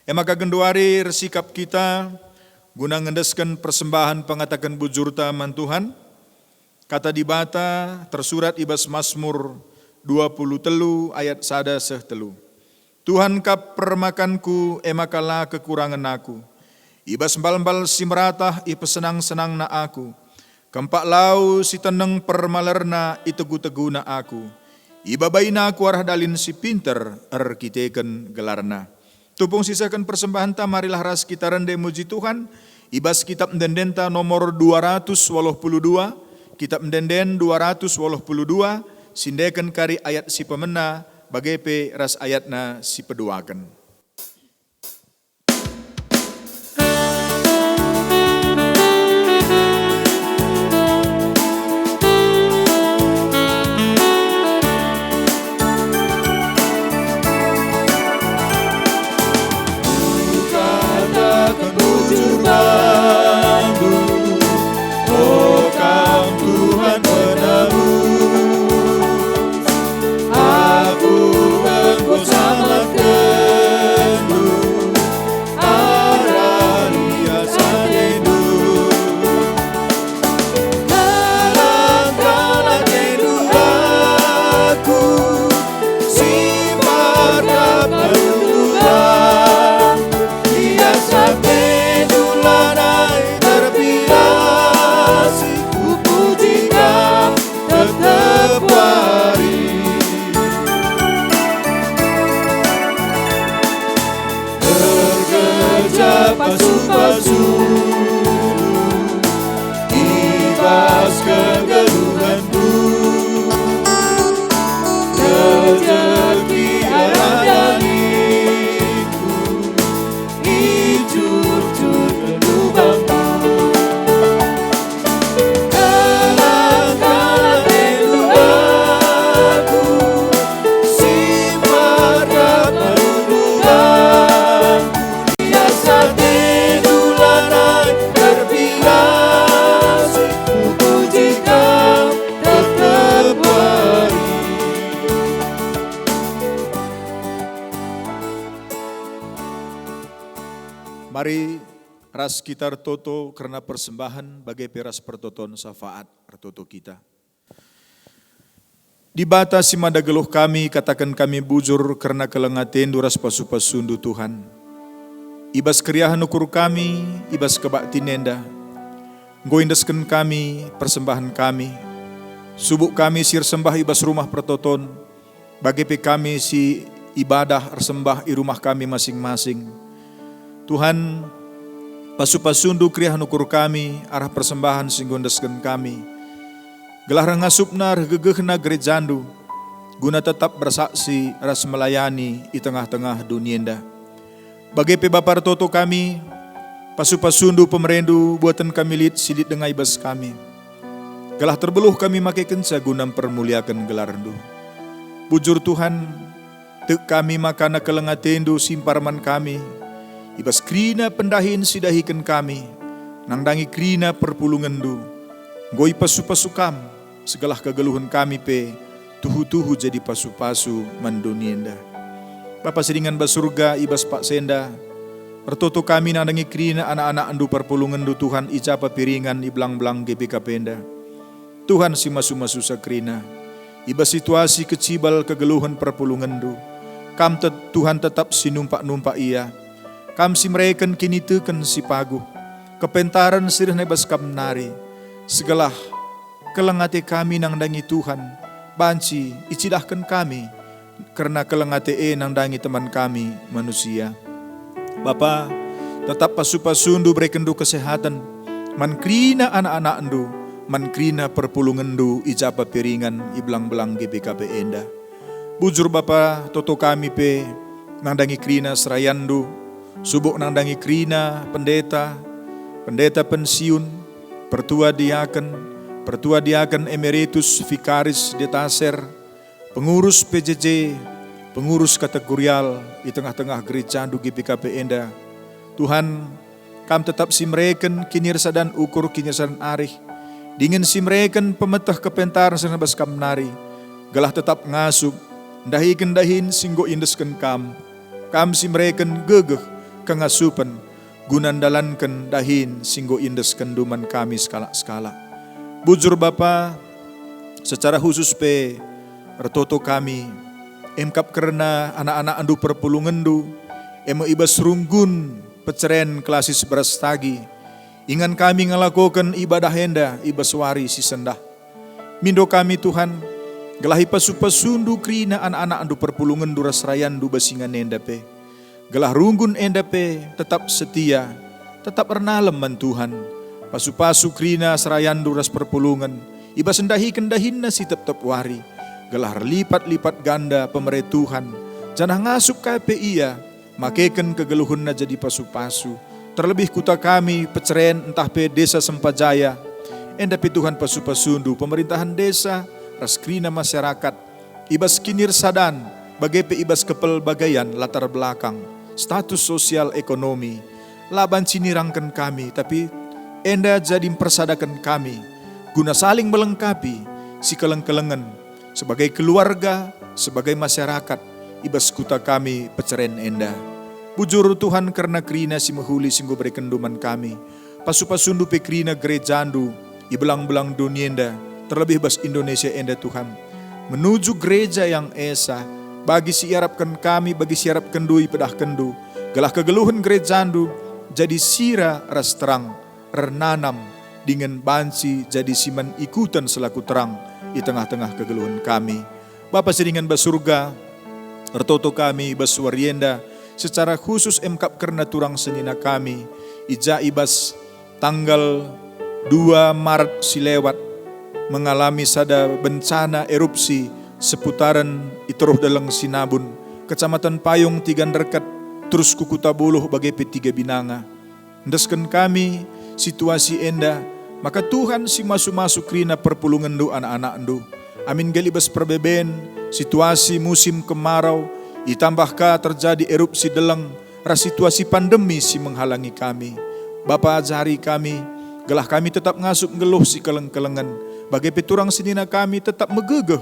E maka genduari ersikap kita guna ngendesken persembahen pengataken bujurta man Tuhan. Kata Dibata tersurat i bas Masmur dua puluh telu ayat sada seh telu. Tuhan kap permakanku, e maka la kekurangen aku. I bas mbal-mbal si meratah ipesenang-senangna aku. Kempak lau si teneng permalerna itegu-teguna aku. Ibabaina aku arah dalin si pinter erkiteken gelarna. Tupung sisehken persembahenta, marilah ras kita rende muji Tuhan i bas Kitap Ende-endenta nomor dua ratus waluh puluh dua, Kitab Ende-enden dua ratus waluh puluh dua, sindeken kari ayat si pemena, bage pe ras ayatna si peduaken. Kataken bujur bandu, o kam Tuhan penebus. Aku enggo selamatkendu, arah lias atendu. Dalam kalakendu aku, si mardap perlindungan. Lias atendu lanai terpilah, si kupuji kam tetap wari. Ergeja pasu-pasu i bas kegeluhenku, rejeki arah dalanku, icurcurken lubangku. Dalam kalakendu aku, si mardap perlindunganku. Lias atendu lanai terpilah, si kupuji kam tetap wari. Mari ras kita ertoto kerna persembahen bage pe ras pertoton syafaat. Ertoto kita. Dibata si mada geluh kami, kataken kami bujur kerna keleng atendu ras pasu-pasundu, Tuhan. I bas keriahen ukur kami, i bas kebaktin enda, enggo iendesken kami persembahen kami. Subuk kami si ersembah i bas rumah pertoton, bage pe kami si ibadah ersembah i rumah kami masing-masing. Tuhan, pasu-pasundu keriahen ukur kami arah persembahen si enggo endesken kami, gelah reh ngasupna, reh gegehna gerejandu, guna tetap bersaksi ras melayani i tengah-tengah doni enda. Bage pe Bapa ertoto kami, pasu-pasundu pemerendu buaten kami lit si lit denga i bas kami, gelah terbeluh kami makekenca guna mpermuliaken gelarndu. Bujur Tuhan, tek kami maka keleng atendu si mpar man kami, i bas kerina pendahin si dahiken kami, nandangi kerina perpulungenndu, enggo ipasu-pasu kam, segelah kegeluhen kami pe tuhu-tuhu jadi pasu-pasu man doni enda. Bapa si ringan bas Surga, i bas paksa enda, ertoto kami nandangi kerina anak-anakndu perpulungenndu, Tuhan, i ja pe ringan i belang-belang G B K P enda. Tuhan si masu-masusa kerina, i bas situasi kecibal kegeluhen perpulungenndu, Kam tet-, Tuhan tetap si numpak-numpak ia. Kam si mereken kiniteken si paguh, kepentaren si rehna i bas Kam nari, segelah keleng ate kami nandangi Tuhan, banci icidahken kami kerna keleng ate e nandangi teman kami manusia. Bapa, tetap pasu-pasundu berekenndu kesehaten man kerina anak-anakndu, man kerina perpulungenndu i ja pe ringan i belang-belang G B K P enda. Bujur Bapa, toto kami pe nandangi kerina serayanndu, subuk nandangi kerina pendeta, pendeta pensiun, pertua diaken, pertua diaken emeritus, vikaris, detaser, pengurus P J J, pengurus kategorial i tengah-tengah gerejandu G B K P enda. Tuhan, Kam tetap si mereken kinirsadan ukur kinirsadan arih, dingen si mereken pemeteh kepentaren si reh bas Kam nari, gelah tetap ngasup, ndahiken dahin si enggo iendesken Kam. Kam si mereken gegeh, kengasupen, guna ndalanken dahin si enggo iendeskenndu man kami sekalak-sekalak. Bujur Bapa, secara khusus pe ertoto kami, emkap kerna anak-anakndu perpulungenndu, e me i bas runggun peceren klasis Berastagi, ingan kami ngelakoken ibadah enda i bas wari si sendah. Mindo kami, Tuhan, gelah ipasu-pasundu kerina anak-anakndu perpulungenndu ras serayanndu bas ingan enda pe. Gelah runggun enda pe tetap setia, tetap ernalem man Tuhan. Pasu-pasu kerina serayanndu ras perpulungen, i bas ndahiken dahinna si tep-tep wari, gelah erlipat-lipat ganda pemere Tuhan, janah ngasup ka pe ia makeken kegeluhenna jadi pasu-pasu. Terlebih kuta kami, Peceren ntah pe Desa Sempajaya, enda pe Tuhan pasu-pasundu pemerintahan desa ras kerina masyarakat, i bas kinirsadan, bage pe i bas kepelbagaian latar belakang, status sosial ekonomi, la banci nirangken kami, tapi enda jadi mpersadaken kami, guna saling melengkapi, sikeleng-kelengen, sebagai keluarga, sebagai masyarakat, i bas kuta kami Peceren enda. Bujur Tuhan kerna kerina si mehuli si Enggo berekenNdu man kami. Pasu-pasundu pe kerina gerejaNdu i belang-belang doni enda, terlebih bas Indonesia enda, Tuhan. Menuju gereja yang esa, bagi si iarapken kami, bagi si iarapkenNdu, ipedahkenNdu, gelah kegeluhen gerejaNdu jadi sira ras terang, ernanam, dingen banci jadi si man ikuten selaku terang i tengah-tengah kegeluhen kami. Bapa si ringan bas Surga, ertoto kami bas wari enda, secara khusus emkap kerna turang senina kami, i ja i bas tanggal dua Maret si lewat mengalami sada bencana erupsi seputaran i Teruh Deleng Sinabun, Kecamatan Payung, Tiga Nderket, terus ku Kuta Buluh bage pe Tiga Binanga. Endesken kami situasi enda, maka Tuhan si masu-masu kerina perpulungenNdu anak-anakNdu. Amin gel i bas perbeben, situasi musim kemarau, itambah ka terjadi erupsi deleng, ras situasi pandemi si menghalangi kami. Bapa, ajari kami, gelah kami tetap ngasup nggeluh sikeleng-kelengen, bage pe turang senina kami tetap megegeh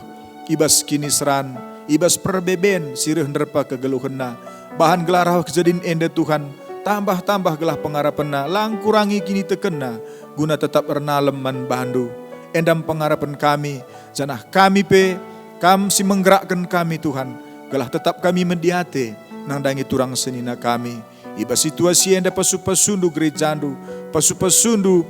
i bas kiniseran, i bas perbeben si reh nderpa kegeluhenna. Bahan gelah rauh kejadin enda, Tuhan, tambah-tambah gelah pengarapenna, la ngkurangi kinitekenna, guna tetap ernalem man bandu. Enda me pengarapen kami, janah kami pe, Kam si menggerakken kami, Tuhan, gelah tetap kami mediate nandangi turang senina kami. I bas situasi enda pasu-pasundu gerejandu, pasu-pasundu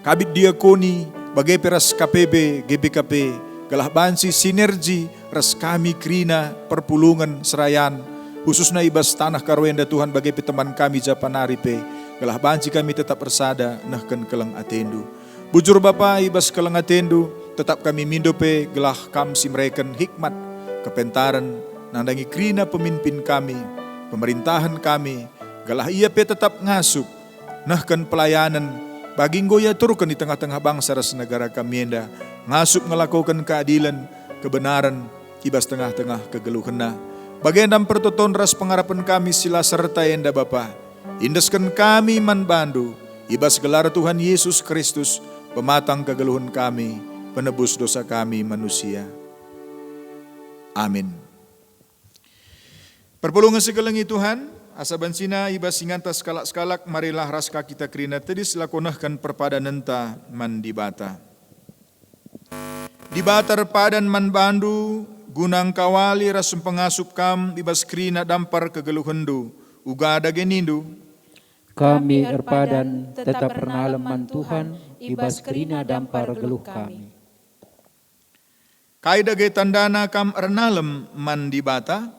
Kabid Diakoni, bage pe ras K P B, G B K P, gelah banci sinergi ras kami kerina perpulungen Serayan, khususna i bas taneh Karo enda, Tuhan, bage pe teman kami Japanari pe, gelah banci kami tetap ersada nehken keleng atendu. Bujur Bapa, i bas keleng atendu, tetap kami mindo pe gelah Kam si mereken hikmat, kepentaren, nandangi kerina pemimpin kami, pemerintahen kami, gelah ia pe tetap ngasup nehken pelayanen bagi enggo iaturken i tengah-tengah bangsa ras negara kami enda, ngasup ngelakoken keadilen, kebenaren i bas tengah-tengah kegeluhenna. Bagenda me pertoton ras pengarapen kami si la serta enda, Bapa. Iendesken kami man bandu, i bas gelar Tuhan Yesus Kristus, pematang kegeluhen kami, penebus dosa kami manusia. Amin. Perpulungen si kelengi Tuhan, asa bancina i bas inganta sekalak-sekalak, marilah ras ka kita kerina tedis lako nehken perpadanenta man Dibata. Dibata erpadan man bandu, guna engkawali ras mpengasup kam i bas kerina dampar kegeluhenndu, uga dage nindu, Kami erpadan tetap ernalem man Tuhan i bas kerina dampar geluh kami. Kai dage tandana kam ernalem man Dibata?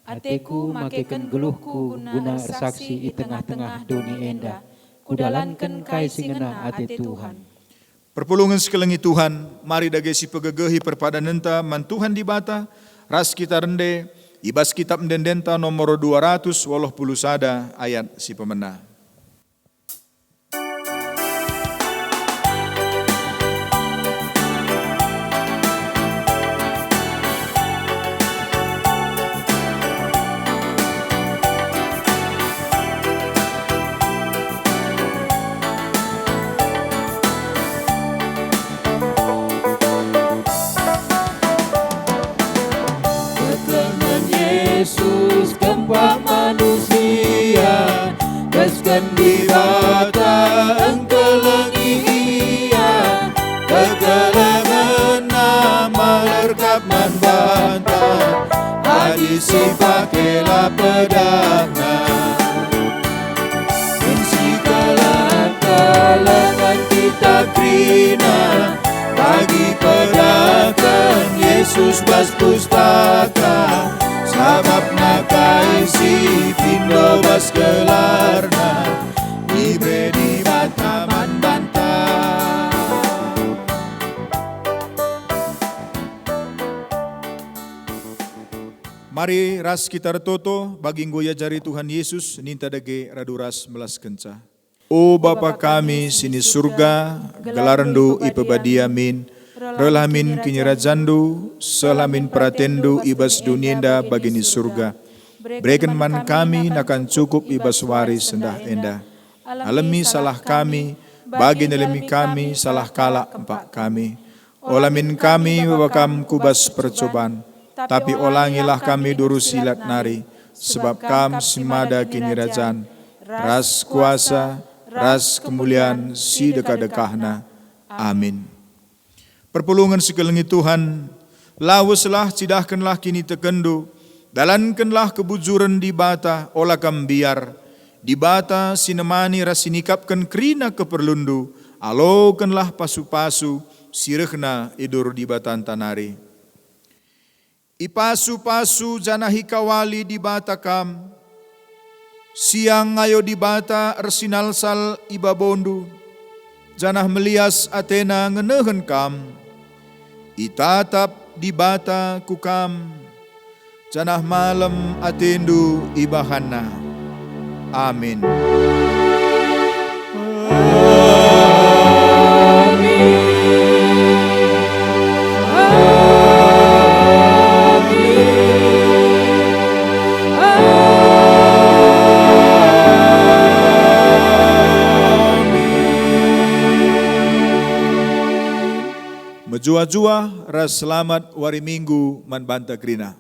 Ateku makeken geluhku guna ersaksi i tengah-tengah doni enda. Kudalanken kai si ngena ate Tuhan. Perpulungen si kelengi Tuhan, mari dage sipegegehi perpadanenta man Tuhan Dibata, ras kita rende i bas Kitap Ende-endenta nomor dua ratus waluh puluh sada ayat si pemena. Kekelengen Yesus kempak manusia, kesken Dibata engkelengi Ia. KekelengenNa melerkap man banta, adi sipakela pedangna. Min sikeleng-kelengen kita kerina, bagi pedaken Yesus bas pustaka, sabap nakai si pindo bas gelarNa, ibe Dibata man banta. Mari ras kita ertoto, bagi enggo iajari Tuhan Yesus, ninta dage radu ras melaskenca. O Bapa kami si ni Surga, gelarNdu ipebadia min, rehlah min kinirajanNdu, sehlah min peratenNdu i bas doni enda bagi ni Surga. Bereken man kami nakan cukup i bas wari sendah enda. Alemi salah kami, bagi nalemi kami salah kalak empak kami. Ola min kami baba Kam ku bas percuban, tapi olangilah kami duru si lat nari, sebab Kam si mada kinirajan, ras kuasa, ras kemulian si dekah-dekahna. Amin. Perpulungen si kelengi Tuhan, laweslah, cidahkenlah kinitekenndu, dalankenlah kebujuren Dibata, ola kam mbiar. Dibata si nemani ras si nikapken kerina keperlunndu, alokenlah pasu-pasu si rehna i duru Dibatanta nari. Ipasu-pasu janah ikawali Dibata kam. Siang ngayo Dibata ersinalsal i babondu, janah melias atena ngenehen kam. Itatap Dibata ku kam, janah malem atendu ibahanNa. Amin. Mejuah-juah ras selamat wari Minggu man banta kerina.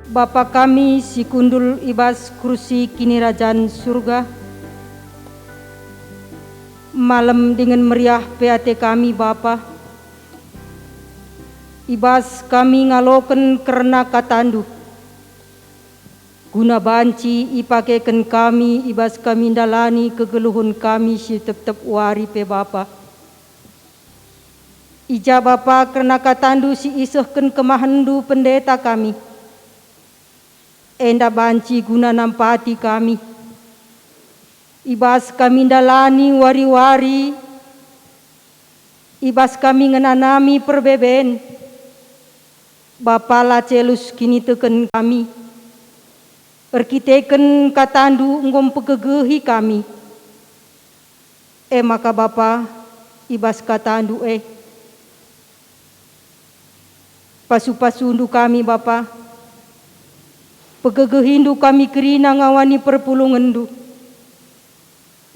Bapa kami si kundul i bas kursi Kinirajan Surga, malem dingen meriah pe ate kami, Bapa, i bas kami ngaloken kerna KataNdu, guna banci ipakeken kami i bas kami ndalani kegeluhen kami si tep-tep wari pe, Bapa. I ja Bapa kerna KataNdu si isehken kemahenNdu pendeta kami, enda banci guna nampati kami, i bas kami ndalani wari-wari, i bas kami ngenanami perbeben. Bapa, la celus kiniteken kami, erkiteken KataNdu enggo mpegegehi kami. E maka Bapa, i bas KataNdu e, pasu-pasuNdu kami, Bapa. Pegegehindu kami kerina ngawani perpulungenNdu,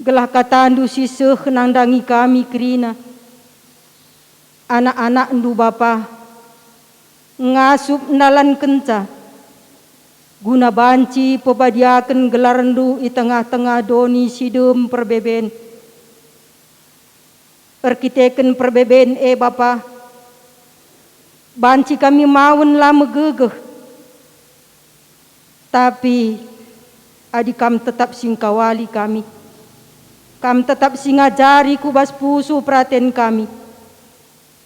gelah KataNdu si seh nandangi kami kerina. Anak-anakNdu, Bapa, ngasup ndalankenca, guna banci pepadiaken gelarNdu i tengah-tengah doni si dem perbeben. Erkiteken perbeben e, Bapa, banci kami mawen la megegeh. Tapi adi Kam tetap si ngkawali kami, Kam tetap si ngajari ku bas pusuh peraten kami,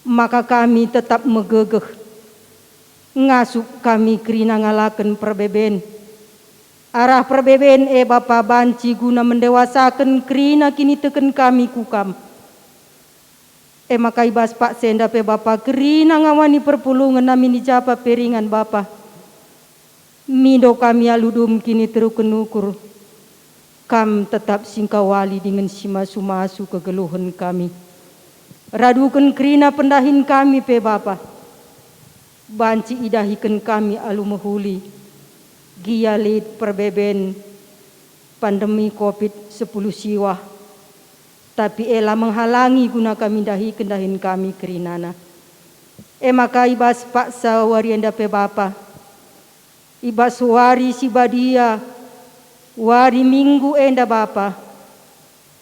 maka kami tetap megegeh. Ngasup kami kerina ngalaken perbeben. Arah perbeben e, Bapa, banci guna mendewasaken kerina kiniteken kami ku Kam. E maka i bas paksa enda pe, Bapa, kerina ngawani perpulungen amin i ja pe ringan, Bapa. Mindo kami alu dem kiniteruken ukur, Kam tetap si ngkawali dingen si masu-masu kegeluhen kami. Raduken kerina pendahin kami pe, Bapa. Banci idahiken kami alu mehuli, gia lit perbeben pandemi covid sepuluh siwah. tapi e la menghalangi guna kami ndahiken dahin kami kerinana. E maka i bas paksa wari enda pe Bapa, i bas wari si badia, wari Minggu enda Bapa,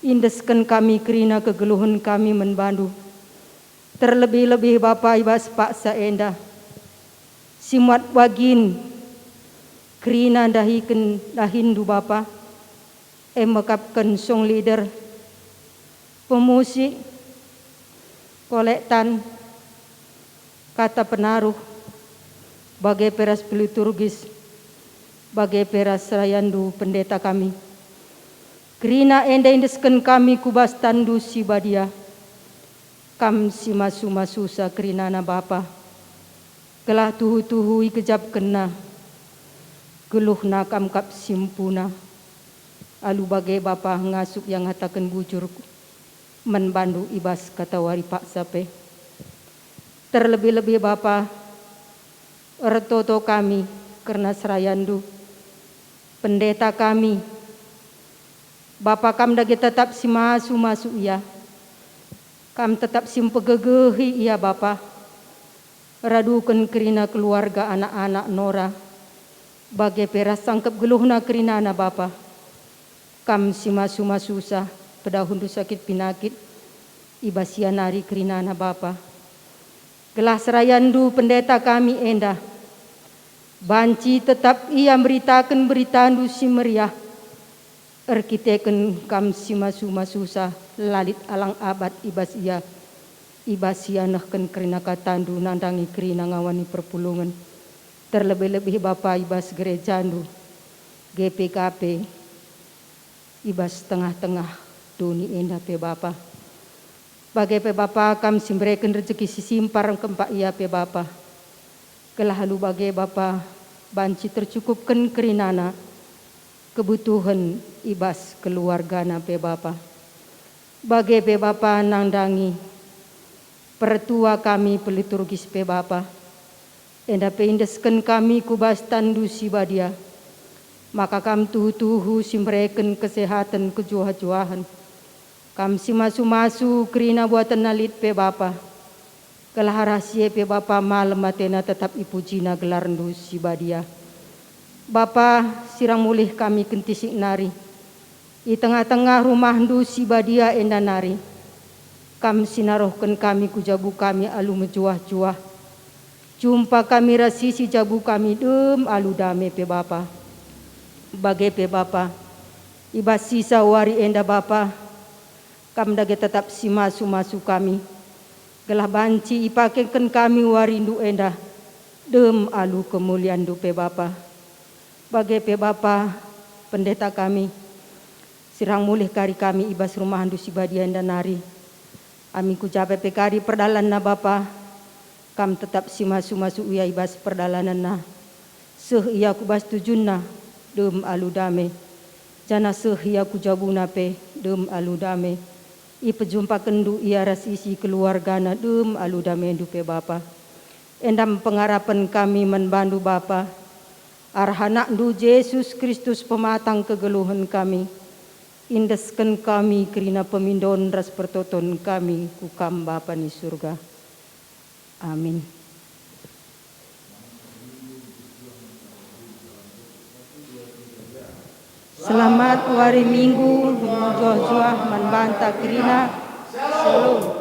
iendesken kami kerina kegeluhen kami man bandu. Terlebih-lebih Bapa i bas paksa enda, si muat bagin kerina ndahiken dahinndu Bapa, e mekapken song leader, pemusik, kolektan, kata penaruh, bage pe ras peliturgis, bage pe ras serayandu pendeta kami. Kerina enda iendesken kami ku bas tanndu si badia. Kam si masu-masusa kerinana Bapa, gelah tuhu-tuhu igejapkenna geluhna kam kap si mpuna. Alu bage Bapa ngasup ia ngataken bujur man bandu i bas katawari paksa pe. Terlebih-lebih Bapa, ertoto kami kerna serayandu, pendeta kami. Bapa, kam dage tetap si masu-masu ia. Kam tetap si mpegegehi ia, Bapa. Raduken kerina keluarga anak-anak Nora, bage pe ras sangkep geluhna kerinana, Bapa. Kam si masu-masusa, pedahunndu sakit pinakit, i bas ia nari kerinana, Bapa. Gelah serayandu pendeta kami enda, banci tetap ia meritaken beritandu si meriah, erkiteken kam si masu-masusa, la lit alang abat i bas ia, i bas ia nehken kerina katandu nandangi kerina ngawani perpulungen, terlebih-lebih Bapa i bas gerejandu, G P K P, i bas tengah-tengah doni enda pe Bapa. Bage pe Bapa, kam si mbereken rejeki si simpar kempak ia pe Bapa. Gelah alu bage Bapa, banci tercukupken kerinana kebutuhen i bas keluargana pe Bapa. Bage pe Bapa nandangi pertua kami peliturgis pe Bapa. Enda pe iendesken kami ku bas tanndu si badia, maka kam tuhu-tuhu si mbereken kesehaten kejuah-juahen. Kam si masu-masu kerina buatenna lit pe Bapa. Gelah arah si e pe Bapa malem atena tetap ipujina gelarndu si badia. Bapa, sirang mulih kami kentisik nari. I tengah-tengah rumahndu si badia enda nari, kam si naruhken kami ku jabu kami alu mejuah-juah. Jumpa kami ras isi jabu kami dem alu dame pe Bapa. Bage pe Bapa, i bas sisa wari enda Bapa, kam dage tetap si masu-masu kami, gelah banci ipakeken kami warindu enda dem alu kemulianndu pe Bapa. Bage pe Bapa, pendeta kami, sirang mulih kari kami i bas rumahndu si badia enda nari. Amin ku ja pe kari perdalanna Bapa, kam tetap si masu-masu ia i bas perdalanenna. Seh ia ku bas tujunna, dem alu dame. Janah seh ia ku jabuna pe, dem alu dame. Ipejumpa-kenndu ia ras isi keluargana, dem alu damendu pe Bapa. Enda me pengarapen kami man bandu Bapa, arah AnakNdu Jesus Kristus pematang kegeluhen kami. Indesken kami kerina pemindon ras pertoton kami ku Kam Bapa ni Surga. Amin. Selamat wari Minggu, mejuah-juah man banta kerina. Shalom.